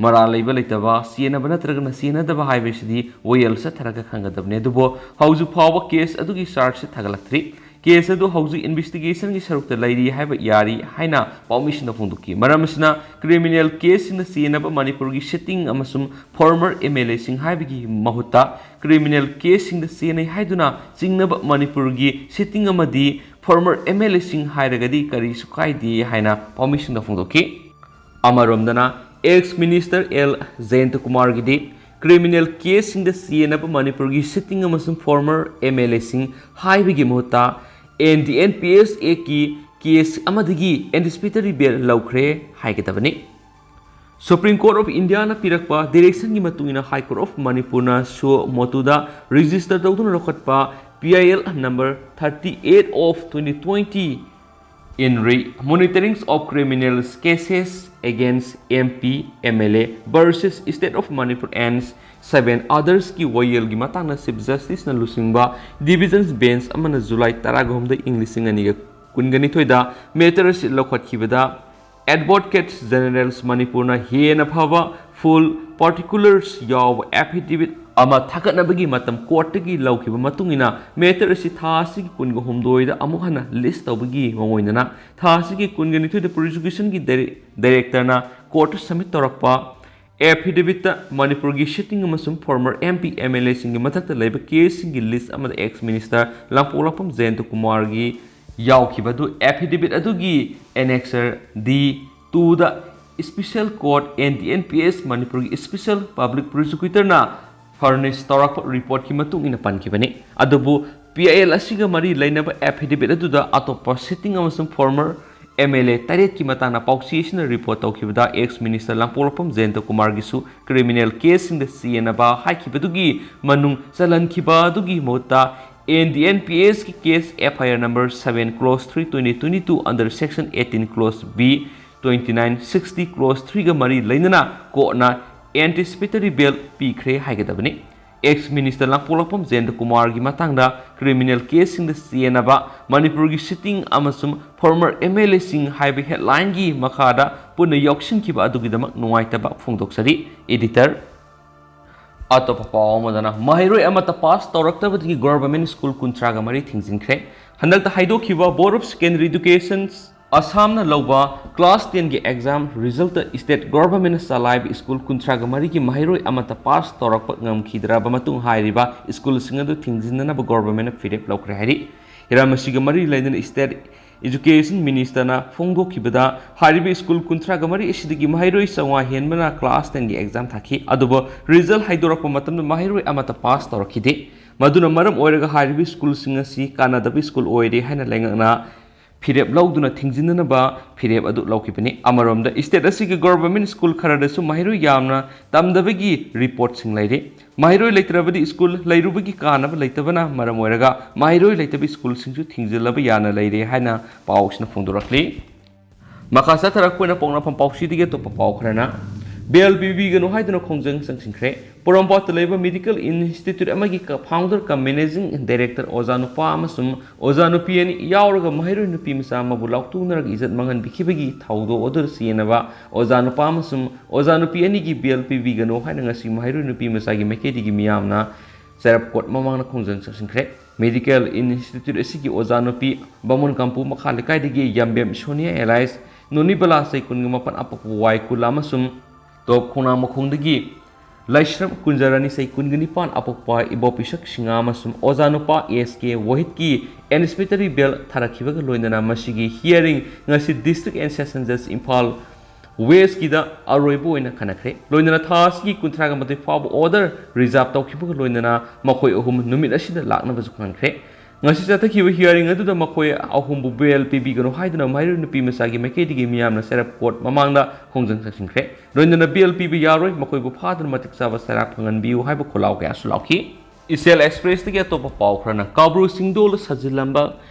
ꯃꯔꯥꯜ ꯂꯩꯕ ꯂꯩꯇꯕ, ꯆꯦꯟꯅꯕ ꯅꯠꯇ꯭ꯔꯒꯅ ꯆꯦꯟꯅꯗꯕ ꯍꯥꯏꯕꯁꯤꯗꯤ ꯋꯥꯌꯦꯜ ꯆꯠꯊꯔꯒ ꯈꯪꯒꯗꯕꯅꯤ꯫ ꯑꯗꯨꯕꯨ ꯍꯧꯖꯤꯛ ꯐꯥꯎꯕ case ꯑꯗꯨꯒꯤ chargeꯁꯦ ꯊꯥꯒꯠꯂꯛꯇ꯭ꯔꯤ꯫ Case ꯑꯗꯨ ꯍꯧꯖꯤꯛ investigationꯒꯤ ꯁꯔꯨꯛꯇ ꯂꯩꯔꯤ ꯍꯥꯏꯕ ꯌꯥꯔꯤ ꯍꯥꯏꯅ ꯄꯥꯎꯃꯤꯁꯤꯡꯅ ꯐꯣꯡꯗꯣꯛꯈꯤ꯫ ꯃꯔꯝ ꯑꯁꯤꯅ criminal caseꯁꯤꯡꯗ ꯆꯦꯟꯅꯕ ꯃꯅꯤꯄꯨꯔꯒꯤ sitting ꯑꯃꯁꯨꯡ former M L Aꯁꯤꯡ ꯍꯥꯏꯕꯒꯤ ꯃꯍꯨꯠꯇ criminal caseꯁꯤꯡꯗ ꯆꯦꯟꯅꯩ ꯍꯥꯏꯗꯨꯅ ꯆꯤꯡꯅꯕ ꯃꯅꯤꯄꯨꯔꯒꯤ sitting ꯑꯃꯗꯤ former M L Aꯁꯤꯡ ꯍꯥꯏꯔꯒꯗꯤ ꯀꯔꯤꯁꯨ ꯀꯥꯏꯗꯦ ꯍꯥꯏꯅ ꯄꯥꯎꯃꯤꯁꯤꯡꯗ ꯐꯣꯡꯗꯣꯛꯈꯤ꯫ ꯑꯃꯔꯣꯝꯗꯅ ex minister L Jayantakumarꯒꯤꯗꯤ criminal caseꯁꯤꯡꯗ ꯆꯦꯟꯅꯕ ꯃꯅꯤꯄꯨꯔꯒꯤ sitting ꯑꯃꯁꯨꯡ former M L Aꯁꯤꯡ ꯍꯥꯏꯕꯒꯤ ꯃꯍꯨꯠꯇ N D N P S Actꯀꯤ case ꯑꯃꯗꯒꯤ anticipatory bail ꯂꯧꯈ꯭ꯔꯦ ꯍꯥꯏꯒꯗꯕꯅꯤ꯫ Supreme Court of Indiaꯅ ꯄꯤꯔꯛꯄ directionꯒꯤ ꯃꯇꯨꯡ ꯏꯟꯅ High Court of Manipurꯅ suo motuꯗ register ꯇꯧꯗꯨꯅ ꯂꯧꯈꯠꯄ P I L number thirty eight of twenty twenty in re monitoring of criminal cases against M P, M L A versus State of Manipur and seven othersꯀꯤ ꯋꯥꯌꯦꯜꯒꯤ ꯃꯇꯥꯡꯗ Chief Justiceꯅ ꯂꯨꯆꯤꯡꯕ division bench ꯑꯃꯅ July ꯇꯔꯥꯒ ꯍꯨꯝꯗꯣꯏ, ꯏꯪ ꯂꯤꯁꯤꯡ ꯑꯅꯤꯒ ꯀꯨꯟꯒ ꯅꯤꯊꯣꯏꯗ matter ꯑꯁꯤ ꯂꯧꯈꯠꯈꯤꯕꯗ Advocate General Manipurꯅ ꯍꯦꯟꯅ ꯐꯕ full particulars ꯌꯥꯎꯕ affidavit ꯑꯃ ꯊꯥꯒꯠꯅꯕꯒꯤ ꯃꯇꯝ courtꯇꯒꯤ ꯂꯧꯈꯤꯕ ꯃꯇꯨꯡ ꯏꯟꯅ matter ꯑꯁꯤ ꯊꯥ ꯑꯁꯤꯒꯤ ꯀꯨꯟꯒ ꯍꯨꯝꯗꯣꯏꯗ ꯑꯃꯨꯛ ꯍꯟꯅ list ꯇꯧꯕꯒꯤ ꯃꯑꯣꯡ ꯑꯣꯏꯅ ꯊꯥ ꯑꯁꯤꯒꯤ ꯀꯨꯟꯒ ꯅꯤꯊꯣꯏꯗ prosecutionꯒꯤ directorꯅ courtꯇ submit ꯇꯧꯔꯛꯄ affidavitꯇ ꯃꯅꯤꯄꯨꯔꯒꯤ sitting ꯑꯃꯁꯨꯡ former M P, M L Aꯁꯤꯡꯒꯤ ꯃꯊꯛꯇ ꯂꯩꯕ caseꯁꯤꯡꯒꯤ list ꯑꯃꯗ ex minister ꯂꯥꯡꯄꯣꯛꯂꯥꯛꯄꯝ ꯖꯌꯟꯇ ꯀꯨꯃꯥꯔꯒꯤ ꯌꯥꯎꯈꯤꯕ ꯑꯗꯨ affidavit ꯑꯗꯨꯒꯤ annexure D twoꯗ special court N D N P S ꯃꯅꯤꯄꯨꯔꯒꯤ special public prosecutorꯅ furnish ꯇꯧꯔꯛꯄ reportꯀꯤ ꯃꯇꯨꯡ ꯏꯟꯅ ꯄꯟꯈꯤꯕꯅꯤ꯫ ꯑꯗꯨꯕꯨ P I L ꯑꯁꯤꯒ ꯃꯔꯤ ꯂꯩꯅꯕ affidavit ꯑꯗꯨꯗ ꯑꯇꯣꯞꯄ sitting ꯑꯃꯁꯨꯡ former M L A ꯇꯔꯦꯠꯀꯤ ꯃꯇꯥꯡꯗ ꯄꯥꯎꯆꯦꯁꯤꯡꯅ report ꯇꯧꯈꯤꯕꯗ ex minister ꯂꯥꯡꯄꯣꯛꯂꯥꯛꯄꯝ ꯖꯌꯟꯇ ꯀꯨꯃꯥꯔꯒꯤꯁꯨ criminal caseꯁꯤꯡꯗ ꯆꯦꯟꯅꯕ ꯍꯥꯏꯈꯤꯕꯗꯨꯒꯤ ꯃꯅꯨꯡ ꯆꯜꯍꯟꯈꯤꯕ ꯑꯗꯨꯒꯤ ꯃꯍꯨꯠꯇ ꯑꯦꯟ ꯗꯤ ꯑꯦꯟ ꯄꯤ ꯑꯦꯁꯀꯤ case F I R number seven clause three twenty twenty-two under section eighteen clause B twenty-nine sixty clause threeꯒ ꯃꯔꯤ ꯂꯩꯅꯅ courtꯅ anticipatory bail ꯄꯤꯈ꯭ꯔꯦ ꯍꯥꯏꯒꯗꯕꯅꯤ꯫ Ex minister ꯂꯥꯡꯄꯣꯛꯂꯥꯛꯄꯝ ꯖꯌꯦꯟꯗ꯭ꯔ ꯀꯨꯃꯥꯔꯒꯤ ꯃꯇꯥꯡꯗ criminal caseꯁꯤꯡꯗ ꯆꯦꯟꯅꯕ ꯃꯅꯤꯄꯨꯔꯒꯤ sitting ꯑꯃꯁꯨꯡ former M L Aꯁꯤꯡ ꯍꯥꯏꯕ headlineꯒꯤ ꯃꯈꯥꯗ ꯄꯨꯟꯅ ꯌꯥꯎꯁꯤꯟꯈꯤꯕ ꯑꯗꯨꯒꯤꯗꯃꯛ ꯅꯨꯡꯉꯥꯏꯇꯕ ꯐꯣꯡꯗꯣꯛꯆꯔꯤ꯫ Editor꯫ ꯑꯇꯣꯞꯄ ꯄꯥꯎ ꯑꯃꯗꯅ, ꯃꯍꯩꯔꯣꯏ ꯑꯃꯠꯇ pass ꯇꯧꯔꯛꯇꯕꯗꯒꯤ government school ꯀꯨꯟꯊ꯭ꯔꯥꯒ ꯃꯔꯤ ꯊꯤꯡꯖꯤꯟꯈ꯭ꯔꯦ꯫ ꯍꯟꯗꯛꯇ ꯍꯥꯏꯗꯣꯛꯈꯤꯕ Board of Secondary Education ꯑꯁꯥꯝꯅ ꯂꯧꯕ class tenꯒꯤ exam resultꯇ state governmentꯅ ꯆꯂꯥꯏꯕ school ꯀꯨꯟꯊ꯭ꯔꯥꯒ ꯃꯔꯤꯒꯤ ꯃꯍꯩꯔꯣꯏ ꯑꯃꯠꯇ pass ꯇꯧꯔꯛꯄ ꯉꯝꯈꯤꯗ꯭ꯔꯕ ꯃꯇꯨꯡ, ꯍꯥꯏꯔꯤꯕ schoolꯁꯤꯡ ꯑꯗꯨ ꯊꯤꯡꯖꯤꯟꯅꯅꯕ governmentꯅ ꯐꯤꯔꯦꯞ ꯂꯧꯈ꯭ꯔꯦ ꯍꯥꯏꯔꯤ꯫ ꯍꯤꯔꯝ ꯑꯁꯤꯒ ꯃꯔꯤ ꯂꯩꯅꯅ state Education ministerꯅ ꯐꯣꯡꯗꯣꯛꯈꯤꯕꯗ, ꯍꯥꯏꯔꯤꯕ school ꯀꯨꯟꯊ꯭ꯔꯥꯒ ꯃꯔꯤ ꯑꯁꯤꯗꯒꯤ ꯃꯍꯩꯔꯣꯏ ꯆꯥꯝꯃꯉꯥ ꯍꯦꯟꯕꯅ class tenꯒꯤ exam ꯊꯥꯈꯤ, ꯑꯗꯨꯕꯨ result ꯍꯥꯏꯗꯣꯔꯛꯄ ꯃꯇꯝꯗ ꯃꯍꯩꯔꯣꯏ ꯑꯃꯠꯇ pass ꯇꯧꯔꯛꯈꯤꯗꯦ꯫ ꯃꯗꯨꯅ ꯃꯔꯝ ꯑꯣꯏꯔꯒ ꯍꯥꯏꯔꯤꯕ schoolꯁꯤꯡ ꯑꯁꯤ ꯀꯥꯟꯅꯗꯕ school ꯑꯣꯏꯔꯦ ꯍꯥꯏꯅ ꯂꯩꯉꯥꯛꯅ ꯐꯤꯔꯦꯞ ꯂꯧꯗꯨꯅ ꯊꯤꯡꯖꯤꯟꯅꯅꯕ ꯐꯤꯔꯦꯞ ꯑꯗꯨ ꯂꯧꯈꯤꯕꯅꯤ꯫ ꯑꯃꯔꯣꯝꯗ, state ꯑꯁꯤꯒꯤ government school ꯈꯔꯗꯁꯨ ꯃꯍꯩꯔꯣꯏ ꯌꯥꯝꯅ ꯇꯝꯗꯕꯒꯤ reportꯁꯤꯡ ꯂꯩꯔꯤ꯫ ꯃꯍꯩꯔꯣꯏ ꯂꯩꯇ꯭ꯔꯕꯗꯤ school ꯂꯩꯔꯨꯕꯒꯤ ꯀꯥꯟꯅꯕ ꯂꯩꯇꯕꯅ ꯃꯔꯝ ꯑꯣꯏꯔꯒ ꯃꯍꯩꯔꯣꯏ ꯂꯩꯇꯕ schoolꯁꯤꯡꯁꯨ ꯊꯤꯡꯖꯤꯜꯂꯕ ꯌꯥꯅ ꯂꯩꯔꯦ ꯍꯥꯏꯅ ꯄꯥꯎꯁꯤꯅ ꯐꯣꯡꯗꯣꯔꯛꯂꯤ꯫ ꯃꯈꯥ ꯆꯠꯊꯔꯛꯄ ꯑꯣꯏꯅ ꯄꯣꯛꯅꯐꯝ ꯄꯥꯎꯁꯤꯗꯒꯤ ꯑꯇꯣꯞꯄ ꯄꯥꯎ ꯈꯔꯅ, bail ꯄꯤꯕꯤꯒꯅꯨ ꯍꯥꯏꯗꯨꯅ ꯈꯣꯡꯖꯪ ꯆꯪꯁꯤꯟꯈ꯭ꯔꯦ꯫ ꯄꯣꯔꯣꯝꯄꯥꯠꯇ ꯂꯩꯕ medical institute ꯑꯃꯒꯤ ꯀ-, founder cum managing director ꯑꯣꯖꯥ ꯅꯨꯄꯥ ꯑꯃꯁꯨꯡ ꯑꯣꯖꯥ ꯅꯨꯄꯤ ꯑꯅꯤ ꯌꯥꯎꯔꯒ ꯃꯍꯩꯔꯣꯏ ꯅꯨꯄꯤ ꯃꯆꯥ ꯑꯃꯕꯨ ꯂꯥꯎꯊꯣꯛꯅꯔꯒ ꯏꯖꯠ ꯃꯥꯡꯍꯟꯕꯤꯈꯤꯕꯒꯤ ꯊꯧꯗꯣꯛ ꯑꯗꯨꯗ ꯆꯦꯟꯅꯕ ꯑꯣꯖꯥ ꯅꯨꯄꯥ ꯑꯃꯁꯨꯡ ꯑꯣꯖꯥ ꯅꯨꯄꯤ ꯑꯅꯤꯒꯤ bail ꯄꯤꯕꯤꯒꯅꯨ ꯍꯥꯏꯅ ꯉꯁꯤ ꯃꯍꯩꯔꯣꯏ ꯅꯨꯄꯤ ꯃꯆꯥꯒꯤ ꯃꯥꯏꯀꯩꯗꯒꯤ ꯃꯤꯌꯥꯝꯅ ꯆꯩꯔꯞ court ꯃꯃꯥꯡꯗ ꯈꯣꯡꯖꯪ ꯆꯪꯁꯤꯟꯈ꯭ꯔꯦ꯫ Medical institute ꯑꯁꯤꯒꯤ ꯑꯣꯖꯥ ꯅꯨꯄꯤ ꯕꯥꯃꯣꯟ ꯀꯥꯝꯄꯨ ꯃꯈꯥ ꯂꯩꯀꯥꯏꯗꯒꯤ ꯌꯥꯝꯕꯦꯝ ꯁꯣꯅꯤꯌꯥ alias ꯅꯣꯅꯤꯕꯂꯥ ꯆꯍꯤ ꯀꯨꯟꯒ ꯃꯥꯄꯟ ꯑꯄꯣꯛꯄ ꯋꯥꯏ ꯀꯨꯂꯥ ꯑꯃꯁꯨꯡ ꯇꯣꯞ ꯈꯣꯡꯅꯥꯡ ꯃꯈꯣꯡꯗꯒꯤ ꯂꯥꯏꯁ꯭ꯔꯝ ꯀꯨꯟꯖꯔꯥꯅꯤ ꯆꯍꯤ ꯀꯨꯟꯒ ꯅꯤꯄꯥꯟ ꯑꯄꯣꯛꯄ ꯏꯕꯣꯄꯤꯁꯛ ꯁꯤꯡꯍ ꯑꯃꯁꯨꯡ ꯑꯣꯖꯥ ꯅꯨꯄꯥ ꯑꯦꯁ ꯀꯦ ꯋꯥꯍꯤꯗꯀꯤ anticipatory bail ꯊꯥꯔꯛꯈꯤꯕꯒ ꯂꯣꯏꯅꯅ ꯃꯁꯤꯒꯤ hearing ꯉꯁꯤ District and Session Judge Imphal Westꯀꯤꯗ ꯑꯔꯣꯏꯕ ꯑꯣꯏꯅ ꯈꯟꯅꯈ꯭ꯔꯦ꯫ ꯂꯣꯏꯅꯅ ꯊꯥ ꯑꯁꯤꯒꯤ ꯀꯨꯟꯊ꯭ꯔꯥꯒ ꯃꯥꯊꯣꯏ ꯐꯥꯎꯕ order reserve ꯇꯧꯈꯤꯕꯒ ꯂꯣꯏꯅꯅ ꯃꯈꯣꯏ ꯑꯍꯨꯝ ꯅꯨꯃꯤꯠ ꯑꯁꯤꯗ ꯂꯥꯛꯅꯕꯁꯨ ꯈꯪꯍꯟꯈ꯭ꯔꯦ꯫ ꯉꯁꯤ ꯆꯠꯊꯈꯤꯕ hearing ꯑꯗꯨꯗ ꯃꯈꯣꯏ ꯑꯍꯨꯝꯕꯨ bail ꯄꯤꯕꯤꯒꯅꯨ ꯍꯥꯏꯗꯨꯅ ꯃꯍꯩꯔꯣꯏ ꯅꯨꯄꯤ ꯃꯆꯥꯒꯤ ꯃꯥꯏꯀꯩꯗꯒꯤ ꯃꯤꯌꯥꯝꯅ ꯆꯩꯔꯞ court ꯃꯃꯥꯡꯗ ꯈꯣꯡꯖꯪ ꯆꯪꯁꯤꯟꯈ꯭ꯔꯦ꯫ ꯂꯣꯏꯅꯅ bail ꯄꯤꯕ ꯌꯥꯔꯣꯏ, ꯃꯈꯣꯏꯕꯨ ꯐꯥꯗꯨꯅ ꯃꯇꯤꯛ ꯆꯥꯕ ꯆꯩꯔꯥꯛ ꯐꯪꯍꯟꯕꯤꯌꯨ ꯍꯥꯏꯕ ꯈꯣꯜꯂꯥꯎ ꯀꯌꯥꯁꯨ ꯂꯥꯎꯈꯤ꯫ ꯏꯆꯦꯜ ꯑꯦꯛꯁꯄ꯭ꯔꯦꯁꯇꯒꯤ ꯑꯇꯣꯞꯄ ꯄꯥꯎ ꯈꯔꯅ ꯀꯥꯎꯕ꯭ꯔꯨ ꯆꯤꯡꯗꯣꯜꯗ ꯁꯥꯖꯤꯜꯂꯝꯕ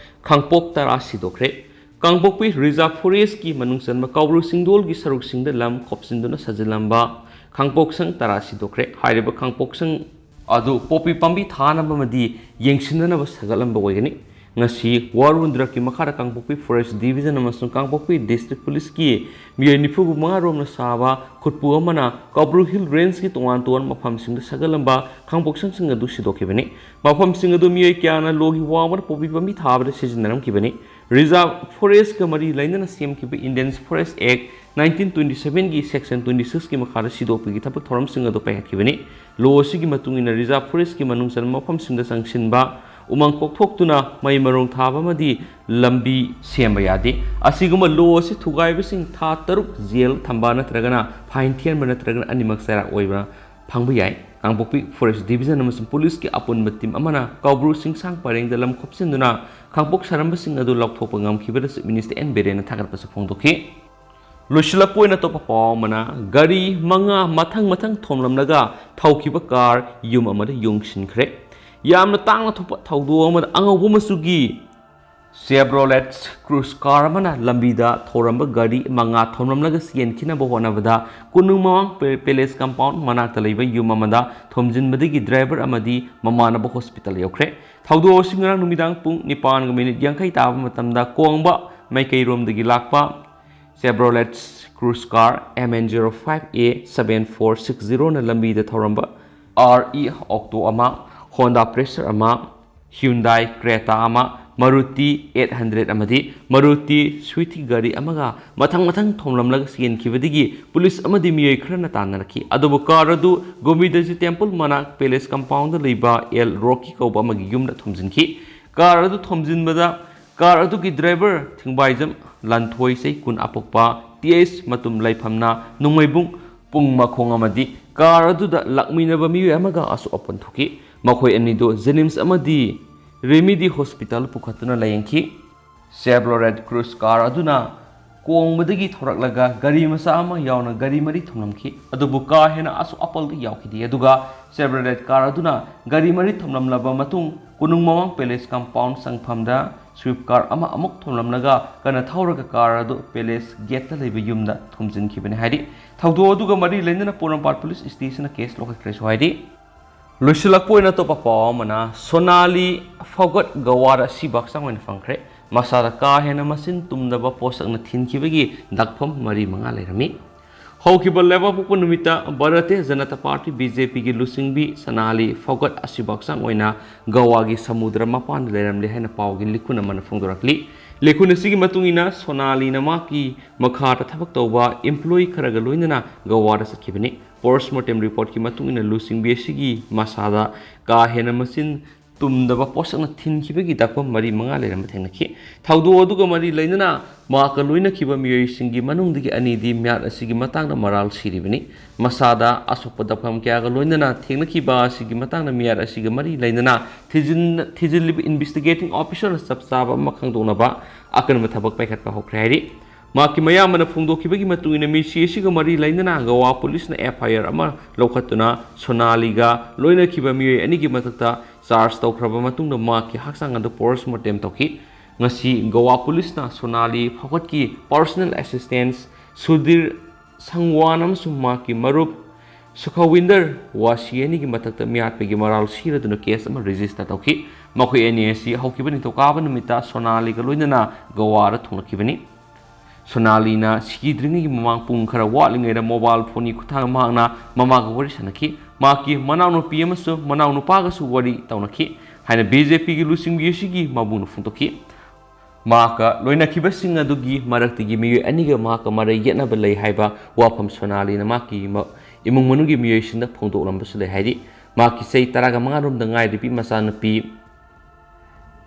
ꯈꯥꯡꯄꯣꯛ ꯇꯔꯥ ꯁꯤꯗꯣꯛꯈ꯭ꯔꯦ꯫ ꯀꯥꯡꯄꯣꯛꯄꯤ ꯔꯤꯖꯥꯔꯚ ꯐꯣꯔꯦꯁ꯭ꯠꯀꯤ ꯃꯅꯨꯡ ꯆꯟꯕ ꯀꯥꯎꯕ꯭ꯔꯨ ꯆꯤꯡꯗꯣꯜꯒꯤ ꯁꯔꯨꯛꯁꯤꯡꯗ ꯂꯝ ꯈꯣꯞꯆꯤꯟꯗꯨꯅ ꯁꯥꯖꯤꯜꯂꯝꯕ ꯈꯥꯡꯄꯣꯛꯁꯪ ꯇꯔꯥ ꯁꯤꯗꯣꯛꯈ꯭ꯔꯦ꯫ ꯍꯥꯏꯔꯤꯕ ꯈꯥꯡꯄꯣꯛꯁꯪ ꯑꯗꯨ ꯄꯣꯄꯤ ꯄꯥꯝꯕꯤ ꯊꯥꯅꯕ ꯑꯃꯗꯤ ꯌꯦꯡꯁꯤꯟꯅꯅꯕ ꯁꯥꯒꯠꯂꯝꯕ ꯑꯣꯏꯒꯅꯤ꯫ ꯉꯁꯤ ꯋꯥꯔꯜ ꯋꯟꯗꯔꯀꯤ ꯃꯈꯥꯗ ꯀꯥꯡꯄꯣꯛꯄꯤ ꯐꯣꯔꯦꯁ꯭ꯠ ꯗꯤꯕꯤꯖꯟ ꯑꯃꯁꯨꯡ ꯀꯥꯡꯄꯣꯛꯄꯤ ꯗꯤꯁꯇ꯭ꯔꯤꯛ ꯄꯨꯂꯤꯁꯀꯤ ꯃꯤꯑꯣꯏ ꯅꯤꯐꯨ ꯃꯉꯥ ꯔꯣꯝꯅ ꯁꯥꯕ ꯈꯨꯠꯄꯨ ꯑꯃꯅ ꯀꯥꯎꯕ꯭ꯔꯨ ꯍꯤꯜ ꯔꯦꯟꯖꯀꯤ ꯇꯣꯉꯥꯟ ꯇꯣꯉꯥꯟꯕ ꯃꯐꯝꯁꯤꯡꯗ ꯁꯥꯒꯠꯂꯝꯕ ꯈꯥꯡꯄꯣꯛꯁꯪꯁꯤꯡ ꯑꯗꯨ ꯁꯤꯗꯣꯛꯈꯤꯕꯅꯤ꯫ ꯃꯐꯝꯁꯤꯡ ꯑꯗꯨ ꯃꯤꯑꯣꯏ ꯀꯌꯥꯅ ꯂꯣꯒꯤ ꯋꯥꯡꯃꯗ ꯄꯣꯄꯤ ꯄꯥꯝꯕꯤ ꯊꯥꯕꯗ ꯁꯤꯖꯤꯟꯅꯔꯝꯈꯤꯕꯅꯤ꯫ ꯔꯤꯖꯥꯔꯚ ꯐꯣꯔꯦꯁ꯭ꯠꯀ ꯃꯔꯤ ꯂꯩꯅꯅ ꯁꯦꯝꯈꯤꯕ ꯏꯟꯗꯤꯌꯟ ꯐꯣꯔꯦꯁ꯭ꯠ ꯑꯦꯛ ꯅꯥꯏꯟꯇꯤꯟ ꯇ꯭ꯋꯦꯟꯇꯤ ꯁꯚꯦꯟꯒꯤ ꯁꯦꯛꯁꯟ ꯇ꯭ꯋꯦꯟꯇꯤ ꯁꯤꯛꯁꯀꯤ ꯃꯈꯥꯗ ꯁꯤꯗꯣꯛꯄꯒꯤ ꯊꯕꯛ ꯊꯧꯔꯝꯁꯤꯡ ꯑꯗꯨ ꯄꯥꯏꯈꯠꯈꯤꯕꯅꯤ꯫ ꯂꯣ ꯑꯁꯤꯒꯤ ꯃꯇꯨꯡ ꯏꯟꯅ ꯔꯤꯖꯥꯔꯚ ꯐꯣꯔꯦꯁ꯭ꯠꯀꯤ ꯃꯅꯨꯡ ꯆꯟꯕ ꯃꯐꯝꯁꯤꯡꯗ ꯆꯪꯁꯤꯟꯕ, ꯎꯃꯪ ꯀꯣꯛꯊꯣꯛꯇꯨꯅ ꯃꯩ ꯃꯔꯣꯡ ꯊꯥꯕ ꯑꯃꯗꯤ ꯂꯝꯕꯤ ꯁꯦꯝꯕ ꯌꯥꯗꯦ꯫ ꯑꯁꯤꯒꯨꯝꯕ ꯂꯣ ꯑꯁꯤ ꯊꯨꯒꯥꯏꯕꯁꯤꯡ ꯊꯥ ꯇꯔꯨꯛ ꯖꯦꯜ ꯊꯝꯕ ꯅꯠꯇ꯭ꯔꯒꯅ ꯐꯥꯏꯟ ꯊꯤꯍꯟꯕ ꯅꯠꯇ꯭ꯔꯒꯅ ꯑꯅꯤꯃꯛ ꯆꯩꯔꯥꯛ ꯑꯣꯏꯕ ꯐꯪꯕ ꯌꯥꯏ꯫ ꯀꯥꯡꯄꯣꯛꯄꯤ ꯐꯣꯔꯦꯁ꯭ꯠ ꯗꯤꯕꯤꯖꯟ ꯑꯃꯁꯨꯡ ꯄꯨꯂꯤꯁꯀꯤ ꯑꯄꯨꯟꯕ ꯇꯤꯝ ꯑꯃꯅ ꯀꯥꯎꯕ꯭ꯔꯨ ꯆꯤꯡꯁꯥꯡ ꯄꯔꯦꯡꯗ ꯂꯝ ꯈꯣꯞꯆꯤꯟꯗꯨꯅ ꯈꯥꯡꯄꯣꯛ ꯁꯥꯔꯝꯕꯁꯤꯡ ꯑꯗꯨ ꯂꯧꯊꯣꯛꯄ ꯉꯝꯈꯤꯕꯗ ꯆꯤꯐ ꯃꯤꯅꯤꯁꯇꯔ ꯑꯦꯟ ꯕꯤꯔꯦꯟꯅ ꯊꯥꯒꯠꯄꯁꯨ ꯐꯣꯡꯗꯣꯛꯈꯤ꯫ ꯂꯣꯏꯁꯤꯜꯂꯛꯄ ꯑꯣꯏꯅ ꯑꯇꯣꯞꯄ ꯄꯥꯎ ꯑꯃꯅ, ꯒꯥꯔꯤ ꯃꯉꯥ ꯃꯊꯪ ꯃꯊꯪ ꯊꯣꯝꯂꯝꯂꯒ ꯊꯧꯈꯤꯕ ꯀꯥꯔ ꯌꯨꯝ ꯑꯃꯗ ꯌꯣꯡꯁꯤꯟꯈ꯭ꯔꯦ꯫ ꯌꯥꯝꯅ ꯇꯥꯡꯅ ꯊꯣꯛꯄ ꯊꯧꯗꯣꯛ ꯑꯃꯗ ꯑꯉꯧꯕ ꯃꯆꯨꯒꯤ ꯆꯦꯕ꯭ꯔꯣꯂꯦꯠ ꯀ꯭ꯔꯨꯖ ꯀꯥꯔ ꯑꯃꯅ ꯂꯝꯕꯤꯗ ꯊꯧꯔꯝꯕ ꯒꯥꯔꯤ ꯃꯉꯥ ꯊꯣꯝꯂꯝꯂꯒ ꯆꯦꯟꯈꯤꯅꯕ ꯍꯣꯠꯅꯕꯗ ꯀꯣꯅꯨꯡ ꯃꯃꯥꯡ ꯄꯦ-, ꯄꯦꯂꯦꯁ ꯀꯝꯄꯥꯎꯟ ꯃꯅꯥꯛꯇ ꯂꯩꯕ ꯌꯨꯝ ꯑꯃꯗ ꯊꯣꯝꯖꯤꯟꯕꯗꯒꯤ ꯗ꯭ꯔꯥꯏꯚꯔ ꯑꯃꯗꯤ ꯃꯃꯥꯟꯅꯕ ꯍꯣꯁꯄꯤꯇꯥꯜ ꯌꯧꯈ꯭ꯔꯦ꯫ ꯊꯧꯗꯣꯛ ꯑꯁꯤ ꯉꯔꯥꯡ ꯅꯨꯃꯤꯗꯥꯡ ꯄꯨꯡ ꯅꯤꯄꯥꯟꯒ ꯃꯤꯅꯤꯠ ꯌꯥꯡꯈꯩ ꯇꯥꯕ ꯃꯇꯝꯗ ꯀꯣꯡꯕ ꯃꯥꯏꯀꯩꯔꯣꯝꯗꯒꯤ ꯂꯥꯛꯄ Chevrolet Cruze car M N zero five A seven four six ꯖꯤꯔꯣꯅ ꯂꯝꯕꯤꯗ ꯊꯧꯔꯝꯕ ꯑꯥꯔ ꯏ ꯑꯣꯛꯇꯣ ꯑꯃ, ꯍꯣꯟꯗꯥ ꯄ꯭ꯔꯦꯁꯔ ꯑꯃ, ꯍ꯭ꯌꯨꯟꯗꯥꯏ ꯀ꯭ꯔꯦꯇꯥ ꯑꯃ, ꯃꯔꯨꯇꯤ ꯑꯩꯠ ꯍꯟꯗ꯭ꯔꯦꯠ ꯑꯃꯗꯤ ꯃꯔꯨꯇꯤ ꯁ꯭ꯋꯤꯐ꯭ꯇꯤ ꯒꯥꯔꯤ ꯑꯃꯒ ꯃꯊꯪ ꯃꯊꯪ ꯊꯣꯝꯂꯝꯂꯒ ꯆꯦꯟꯈꯤꯕꯗꯒꯤ ꯄꯨꯂꯤꯁ ꯑꯃꯗꯤ ꯃꯤꯑꯣꯏ ꯈꯔꯅ ꯇꯥꯟꯅꯔꯛꯈꯤ꯫ ꯑꯗꯨꯕꯨ ꯀꯥꯔ ꯑꯗꯨ ꯒꯣꯕꯤꯟꯗꯖꯤ ꯇꯦꯝꯄꯜ ꯃꯅꯥꯛ ꯄꯦꯂꯦꯁ ꯀꯝꯄꯥꯎꯟꯗ ꯂꯩꯕ ꯑꯦꯜ ꯔꯣꯀꯤ ꯀꯧꯕ ꯑꯃꯒꯤ ꯌꯨꯝꯗ ꯊꯣꯝꯖꯤꯟꯈꯤ꯫ ꯀꯥꯔ ꯑꯗꯨ ꯊꯣꯝꯖꯤꯟꯕꯗ ꯀꯥꯔ ꯑꯗꯨꯒꯤ ꯗ꯭ꯔꯥꯏꯚꯔ ꯊꯤꯡꯕꯥꯏꯖꯝ ꯂꯥꯟꯊꯣꯏ, ꯆꯍꯤ ꯀꯨꯟ ꯑꯄꯣꯛꯄ, ꯇꯤ ꯑꯩꯆ ꯃꯇꯨꯝ ꯂꯩꯐꯝꯅ ꯅꯣꯡꯃꯩꯕꯨꯡ ꯄꯨꯡ ꯃꯈꯣꯡ ꯑꯃꯗꯤ ꯀꯥꯔ ꯑꯗꯨꯗ ꯂꯥꯛꯃꯤꯟꯅꯕ ꯃꯤꯑꯣꯏ ꯑꯃꯒ ꯑꯁꯣꯛ ꯑꯄꯟ ꯊꯣꯛꯈꯤ꯫ ꯃꯈꯣꯏ ꯑꯅꯤꯗꯨ ꯖꯦꯅꯤꯝꯁ ꯑꯃꯗꯤ ꯔꯦꯃꯤꯗꯤ ꯍꯣꯁꯄꯤꯇꯥꯜ ꯄꯨꯈꯠꯇꯨꯅ ꯂꯥꯌꯦꯡꯈꯤ꯫ ꯆꯦꯕ꯭ꯔꯣꯂꯦꯠ ꯀ꯭ꯔꯨꯖ ꯀꯥꯔ ꯑꯗꯨꯅ ꯀꯣꯡꯕꯗꯒꯤ ꯊꯣꯔꯛꯂꯒ ꯒꯥꯔꯤ ꯃꯆꯥ ꯑꯃ ꯌꯥꯎꯅ ꯒꯥꯔꯤ ꯃꯔꯤ ꯊꯣꯝꯂꯝꯈꯤ꯫ ꯑꯗꯨꯕꯨ ꯀꯥ ꯍꯦꯟꯅ ꯑꯁꯣꯛ ꯑꯄꯜꯗꯤ ꯌꯥꯎꯈꯤꯗꯦ꯫ ꯑꯗꯨꯒ Chevrolet car ꯑꯗꯨꯅ ꯒꯥꯔꯤ ꯃꯔꯤ ꯊꯣꯝꯂꯝꯂꯕ ꯃꯇꯨꯡ ꯀꯣꯅꯨꯡ ꯃꯃꯥꯡ palace compound ꯆꯪꯐꯝꯗ Swift car ꯑꯃ ꯑꯃꯨꯛ ꯊꯣꯝꯂꯝꯂꯒ ꯀꯟꯅ ꯊꯧꯔꯒ car ꯑꯗꯨ palace gateꯇ ꯂꯩꯕ ꯌꯨꯝꯗ ꯊꯣꯝꯖꯤꯟꯈꯤꯕꯅꯤ ꯍꯥꯏꯔꯤ꯫ ꯊꯧꯗꯣꯛ ꯑꯗꯨꯒ ꯃꯔꯤ ꯂꯩꯅꯅ ꯄꯣꯔꯣꯝꯄꯥꯠ police stationꯗ case ꯂꯧꯈꯠꯈ꯭ꯔꯦꯁꯨ ꯍꯥꯏꯔꯤ꯫ ꯂꯣꯏꯁꯤꯜꯂꯛꯄ ꯑꯣꯏꯅ ꯑꯇꯣꯞꯄ ꯄꯥꯎ ꯑꯃꯅ, ꯁꯣꯅꯥꯂꯤ ꯐꯧꯒꯠ ꯒꯋꯥꯗ ꯑꯁꯤꯕ ꯍꯛꯆꯥꯡ ꯑꯣꯏꯅ ꯐꯪꯈ꯭ꯔꯦ꯫ ꯃꯁꯥꯗ ꯀꯥ ꯍꯦꯟꯅ ꯃꯆꯤꯟ ꯇꯨꯝꯗꯕ ꯄꯣꯠꯁꯛꯅ ꯊꯤꯟꯈꯤꯕꯒꯤ ꯗꯥꯛꯐꯝ ꯃꯔꯤ ꯃꯉꯥ ꯂꯩꯔꯝꯃꯤ꯫ ꯍꯧꯈꯤꯕ ꯂꯩꯕꯥꯛꯄꯣꯛꯄ ꯅꯨꯃꯤꯠꯇ ꯚꯥꯔꯇꯤꯌ ꯖꯅꯇꯥ ꯄꯥꯔꯇꯤ, BJPꯒꯤ ꯂꯨꯆꯤꯡꯕꯤ ꯁꯅꯥꯂꯤ ꯐꯧꯒꯠ ꯑꯁꯤꯕ ꯍꯛꯆꯥꯡ ꯑꯣꯏꯅ ꯒꯋꯥꯒꯤ ꯁꯃꯨꯗ꯭ꯔ ꯃꯄꯥꯟꯗ ꯂꯩꯔꯝꯂꯦ ꯍꯥꯏꯅ ꯄꯥꯎꯒꯤ ꯂꯤꯈꯨꯟ ꯑꯃꯅ ꯐꯣꯡꯗꯣꯔꯛꯂꯤ꯫ ꯂꯤꯈꯨꯟ ꯑꯁꯤꯒꯤ ꯃꯇꯨꯡ ꯏꯟꯅ, ꯁꯣꯅꯥꯂꯤꯅ ꯃꯍꯥꯛꯀꯤ ꯃꯈꯥꯗ ꯊꯕꯛ ꯇꯧꯕ employee ꯈꯔꯒ ꯂꯣꯏꯅꯅ ꯒꯋꯥꯗ ꯆꯠꯈꯤꯕꯅꯤ꯫ Postmortem reportꯀꯤ ꯃꯇꯨꯡ ꯏꯟꯅ, ꯂꯨꯆꯤꯡꯕꯤ ꯑꯁꯤꯒꯤ ꯃꯁꯥꯗ ꯀꯥ ꯍꯦꯟꯅ ꯃꯆꯤꯟ ꯇꯨꯝꯗꯕ ꯄꯣꯠꯁꯛꯅ ꯊꯤꯟꯈꯤꯕꯒꯤ ꯗꯥꯛꯐꯝ ꯃꯔꯤ ꯃꯉꯥ ꯂꯩꯔꯝꯕ ꯊꯦꯡꯅꯈꯤ꯫ ꯊꯧꯗꯣꯛ ꯑꯗꯨꯒ ꯃꯔꯤ ꯂꯩꯅꯅ ꯃꯍꯥꯛꯀ ꯂꯣꯏꯅꯈꯤꯕ ꯃꯤꯑꯣꯏꯁꯤꯡꯒꯤ ꯃꯅꯨꯡꯗꯒꯤ ꯑꯅꯤꯗꯤ ꯃꯤꯍꯥꯠ ꯑꯁꯤꯒꯤ ꯃꯇꯥꯡꯗ ꯃꯔꯥꯜ ꯁꯤꯔꯤꯕꯅꯤ꯫ ꯃꯁꯥꯗ ꯑꯁꯣꯛꯄ ꯗꯥꯛꯐꯝ ꯀꯌꯥꯒ ꯂꯣꯏꯅꯅ ꯊꯦꯡꯅꯈꯤꯕ ꯑꯁꯤꯒꯤ ꯃꯇꯥꯡꯗ ꯃꯤꯍꯥꯠ ꯑꯁꯤꯒ ꯃꯔꯤ ꯂꯩꯅꯅ ꯊꯤꯖꯤꯟ-, ꯊꯤꯖꯤꯜꯂꯤꯕ investigating officerꯅ ꯆꯞ ꯆꯥꯕ ꯑꯃ ꯈꯪꯗꯣꯛꯅꯕ ꯑꯀꯟꯕ ꯊꯕꯛ ꯄꯥꯏꯈꯠꯄ ꯍꯧꯈ꯭ꯔꯦ ꯍꯥꯏꯔꯤ꯫ ꯃꯍꯥꯛꯀꯤ ꯃꯌꯥꯝꯕꯅ ꯐꯣꯡꯗꯣꯛꯈꯤꯕꯒꯤ ꯃꯇꯨꯡ ꯏꯟꯅ, ꯃꯤꯁꯤ ꯑꯁꯤꯒ ꯃꯔꯤ ꯂꯩꯅꯅ ꯒꯋꯥ policeꯅ FIR ꯑꯃ ꯂꯧꯈꯠꯇꯨꯅ ꯁꯣꯅꯥꯂꯤꯒ ꯂꯣꯏꯅꯈꯤꯕ ꯃꯤꯑꯣꯏ ꯑꯅꯤꯒꯤ ꯃꯊꯛꯇ charge ꯇꯧꯈ꯭ꯔꯕ ꯃꯇꯨꯡꯗ ꯃꯍꯥꯛꯀꯤ ꯍꯛꯆꯥꯡ ꯑꯗꯨ postmortem ꯇꯧꯈꯤ꯫ ꯉꯁꯤ ꯒꯋꯥ policeꯅ ꯁꯣꯅꯥꯂꯤ ꯐꯧꯒꯠꯀꯤ personal assistant ꯁꯨꯙꯤꯔ ꯁꯪꯋꯥꯟ ꯑꯃꯁꯨꯡ ꯃꯍꯥꯛꯀꯤ ꯃꯔꯨꯞ ꯁꯨꯈꯋꯤꯟꯗꯔ ꯋꯥꯁꯤ ꯑꯅꯤꯒꯤ ꯃꯊꯛꯇ ꯃꯤꯍꯥꯠꯄꯒꯤ ꯃꯔꯥꯜ ꯁꯤꯔꯗꯨꯅ case ꯑꯃ register ꯇꯧꯈꯤ꯫ ꯃꯈꯣꯏ ꯑꯅꯤ ꯑꯁꯤ ꯍꯧꯈꯤꯕ ꯅꯤꯡꯊꯧꯀꯥꯕ ꯅꯨꯃꯤꯠꯇ ꯁꯣꯅꯥꯂꯤꯒ ꯂꯣꯏꯅꯅ ꯒꯋꯥꯗ ꯊꯨꯡꯂꯛꯈꯤꯕꯅꯤ꯫ ꯁꯣꯅꯥꯂꯤꯅ ꯁꯤꯈꯤꯗ꯭ꯔꯤꯉꯩꯒꯤ ꯃꯃꯥꯡ ꯄꯨꯡ ꯈꯔ ꯋꯥꯠꯂꯤꯉꯩꯗ mobile phoneꯒꯤ ꯈꯨꯠꯊꯥꯡꯗ ꯃꯍꯥꯛꯅ ꯃꯃꯥꯒ ꯋꯥꯔꯤ ꯁꯥꯟꯅꯈꯤ꯫ ꯃꯍꯥꯛꯀꯤ ꯃꯅꯥꯎꯅꯨꯄꯤ ꯑꯃꯁꯨꯡ ꯃꯅꯥꯎꯅꯨꯄꯥꯒꯁꯨ ꯋꯥꯔꯤ ꯇꯧꯅꯈꯤ ꯍꯥꯏꯅ BJPꯒꯤ ꯂꯨꯆꯤꯡꯕꯤ ꯑꯁꯤꯒꯤ ꯃꯕꯨꯡꯅ ꯐꯣꯡꯗꯣꯛꯈꯤ꯫ ꯃꯍꯥꯛꯀ ꯂꯣꯏꯅꯈꯤꯕꯁꯤꯡ ꯑꯗꯨꯒꯤ ꯃꯔꯛꯇꯒꯤ ꯃꯤꯑꯣꯏ ꯑꯅꯤꯒ ꯃꯍꯥꯛꯀ ꯃꯔꯩ ꯌꯦꯠꯅꯕ ꯂꯩ ꯍꯥꯏꯕ ꯋꯥꯐꯝ ꯁꯣꯅꯥꯂꯤꯅ ꯃꯍꯥꯛꯀꯤ ꯃ-, ꯏꯃꯨꯡ ꯃꯅꯨꯡꯒꯤ ꯃꯤꯑꯣꯏꯁꯤꯡꯗ ꯐꯣꯡꯗꯣꯛꯂꯝꯕꯁꯨ ꯂꯩ ꯍꯥꯏꯔꯤ꯫ ꯃꯍꯥꯛꯀꯤ ꯆꯍꯤ ꯇꯔꯥꯒ ꯃꯉꯥ ꯔꯣꯝꯗ ꯉꯥꯏꯔꯤꯕꯤ ꯃꯆꯥꯅꯨꯄꯤ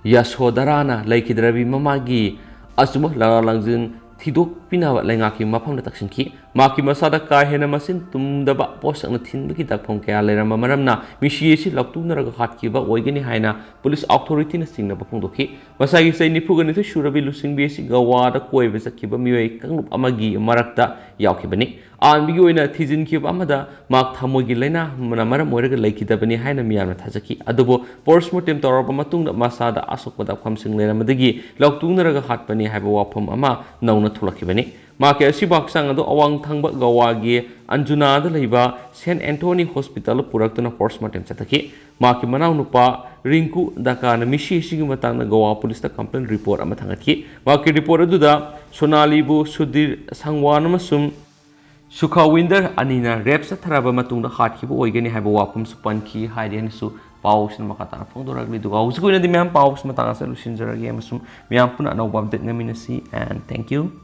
ꯌꯥꯁꯣꯗꯥꯔꯥꯅ ꯂꯩꯈꯤꯗ꯭ꯔꯕꯤ ꯃꯃꯥꯒꯤ ꯑꯆꯨꯝꯕ ꯂꯥꯂꯥ ꯂꯪꯖꯤꯟ ꯊꯤꯗꯣꯛꯄꯤꯅꯕ ꯂꯩꯉꯥꯛꯀꯤ ꯃꯐꯝꯗ ꯇꯛꯁꯤꯟꯈꯤ꯫ ꯃꯍꯥꯛꯀꯤ ꯃꯁꯥꯗ ꯀꯥ ꯍꯦꯟꯅ ꯃꯆꯤꯟ ꯇꯨꯝꯗꯕ ꯄꯣꯠꯁꯛꯅ ꯊꯤꯟꯕꯒꯤ ꯗꯥꯛꯐꯝ ꯀꯌꯥ ꯂꯩꯔꯝꯕ ꯃꯔꯝꯅ ꯃꯤꯁꯤ ꯑꯁꯤ ꯂꯧꯇꯨꯅꯔꯒ ꯍꯥꯠꯈꯤꯕ ꯑꯣꯏꯒꯅꯤ ꯍꯥꯏꯅ ꯄꯨꯂꯤꯁ ꯑꯣꯊꯣꯔꯤꯇꯤꯅ ꯆꯤꯡꯅꯕ ꯐꯣꯡꯗꯣꯛꯈꯤ꯫ ꯃꯁꯥꯒꯤ ꯆꯍꯤ ꯅꯤꯐꯨꯒ ꯅꯤꯊꯣꯏ ꯁꯨꯔꯕꯤ ꯂꯨꯆꯤꯡꯕꯤ ꯑꯁꯤ ꯒꯋꯥꯗ ꯀꯣꯏꯕ ꯆꯠꯈꯤꯕ ꯃꯤꯑꯣꯏ ꯀꯥꯡꯂꯨꯞ ꯑꯃꯒꯤ ꯃꯔꯛꯇ ꯌꯥꯎꯈꯤꯕꯅꯤ꯫ ꯑꯍꯥꯟꯕꯒꯤ ꯑꯣꯏꯅ ꯊꯤꯖꯤꯟꯈꯤꯕ ꯑꯃꯗ ꯃꯍꯥꯛ ꯊꯃꯣꯏꯒꯤ ꯂꯥꯏꯅꯥꯅ ꯃꯔꯝ ꯑꯣꯏꯔꯒ ꯂꯩꯈꯤꯗꯕꯅꯤ ꯍꯥꯏꯅ ꯃꯤꯌꯥꯝꯅ ꯊꯥꯖꯈꯤ꯫ ꯑꯗꯨꯕꯨ ꯄꯣꯁꯃꯣꯔꯇꯦꯝ ꯇꯧꯔꯕ ꯃꯇꯨꯡꯗ ꯃꯁꯥꯗ ꯑꯁꯣꯛꯄ ꯗꯥꯛꯐꯝꯁꯤꯡ ꯂꯩꯔꯝꯕꯗꯒꯤ ꯂꯧꯇꯨꯅꯔꯒ ꯍꯥꯠꯄꯅꯤ ꯍꯥꯏꯕ ꯋꯥꯐꯝ ꯑꯃ ꯅꯧꯅ ꯊꯣꯛꯂꯛꯈꯤꯕꯅꯤ꯫ ꯃꯍꯥꯛꯀꯤ ꯑꯁꯤꯕ ꯍꯛꯆꯥꯡ ꯑꯗꯨ ꯑꯋꯥꯡ ꯊꯪꯕ ꯒꯋꯥꯒꯤ ꯑꯟꯖꯨꯅꯥꯗ ꯂꯩꯕ ꯁꯦꯟ ꯑꯦꯟꯊꯣꯅꯤ ꯍꯣꯁꯄꯤꯇꯥꯜꯗ ꯄꯨꯔꯛꯇꯨꯅ ꯄꯣꯁꯃꯣꯔꯇꯦꯝ ꯆꯠꯊꯈꯤ꯫ ꯃꯍꯥꯛꯀꯤ ꯃꯅꯥꯎꯅꯨꯄꯥ ꯔꯤꯡꯀꯨ ꯗꯥꯀꯥꯅ ꯃꯤꯁꯤ ꯑꯁꯤꯒꯤ ꯃꯇꯥꯡꯗ ꯒꯋꯥ ꯄꯨꯂꯤꯁꯇ ꯀꯝꯄ꯭ꯂꯦꯟ ꯔꯤꯄꯣꯔꯠ ꯑꯃ ꯊꯥꯡꯒꯠꯈꯤ꯫ ꯃꯍꯥꯛꯀꯤ ꯔꯤꯄꯣꯔꯠ ꯑꯗꯨꯗ ꯁꯣꯅꯥꯂꯤꯕꯨ ꯁꯨꯙꯤꯔ ꯁꯪꯋꯥꯟ ꯑꯃꯁꯨꯡ ꯁꯨꯈꯥꯋꯤꯟꯗꯔ ꯑꯅꯤꯅ ꯔꯦꯞ ꯆꯠꯊꯔꯕ ꯃꯇꯨꯡꯗ ꯍꯥꯠꯈꯤꯕ ꯑꯣꯏꯒꯅꯤ ꯍꯥꯏꯕ ꯋꯥꯐꯝꯁꯨ ꯄꯟꯈꯤ ꯍꯥꯏꯔꯤ ꯍꯥꯏꯅꯁꯨ ꯄꯥꯎꯁꯤꯅ ꯃꯈꯥ ꯇꯥꯅ ꯐꯣꯡꯗꯣꯔꯛꯂꯤ꯫ ꯑꯗꯨꯒ ꯍꯧꯖꯤꯛ ꯑꯣꯏꯅꯗꯤ ꯃꯌꯥꯝ ꯄꯥꯎꯁꯤ ꯃꯇꯥꯡ ꯑꯁꯤꯗ ꯂꯣꯏꯁꯤꯟꯖꯔꯒꯦ ꯑꯃꯁꯨꯡ ꯃꯌꯥꯝ ꯄꯨꯟꯅ ꯑꯅꯧꯕ ꯑꯞꯗꯦꯠ ꯉꯥꯏꯃꯤꯟꯅꯁꯤ꯫ And thank you.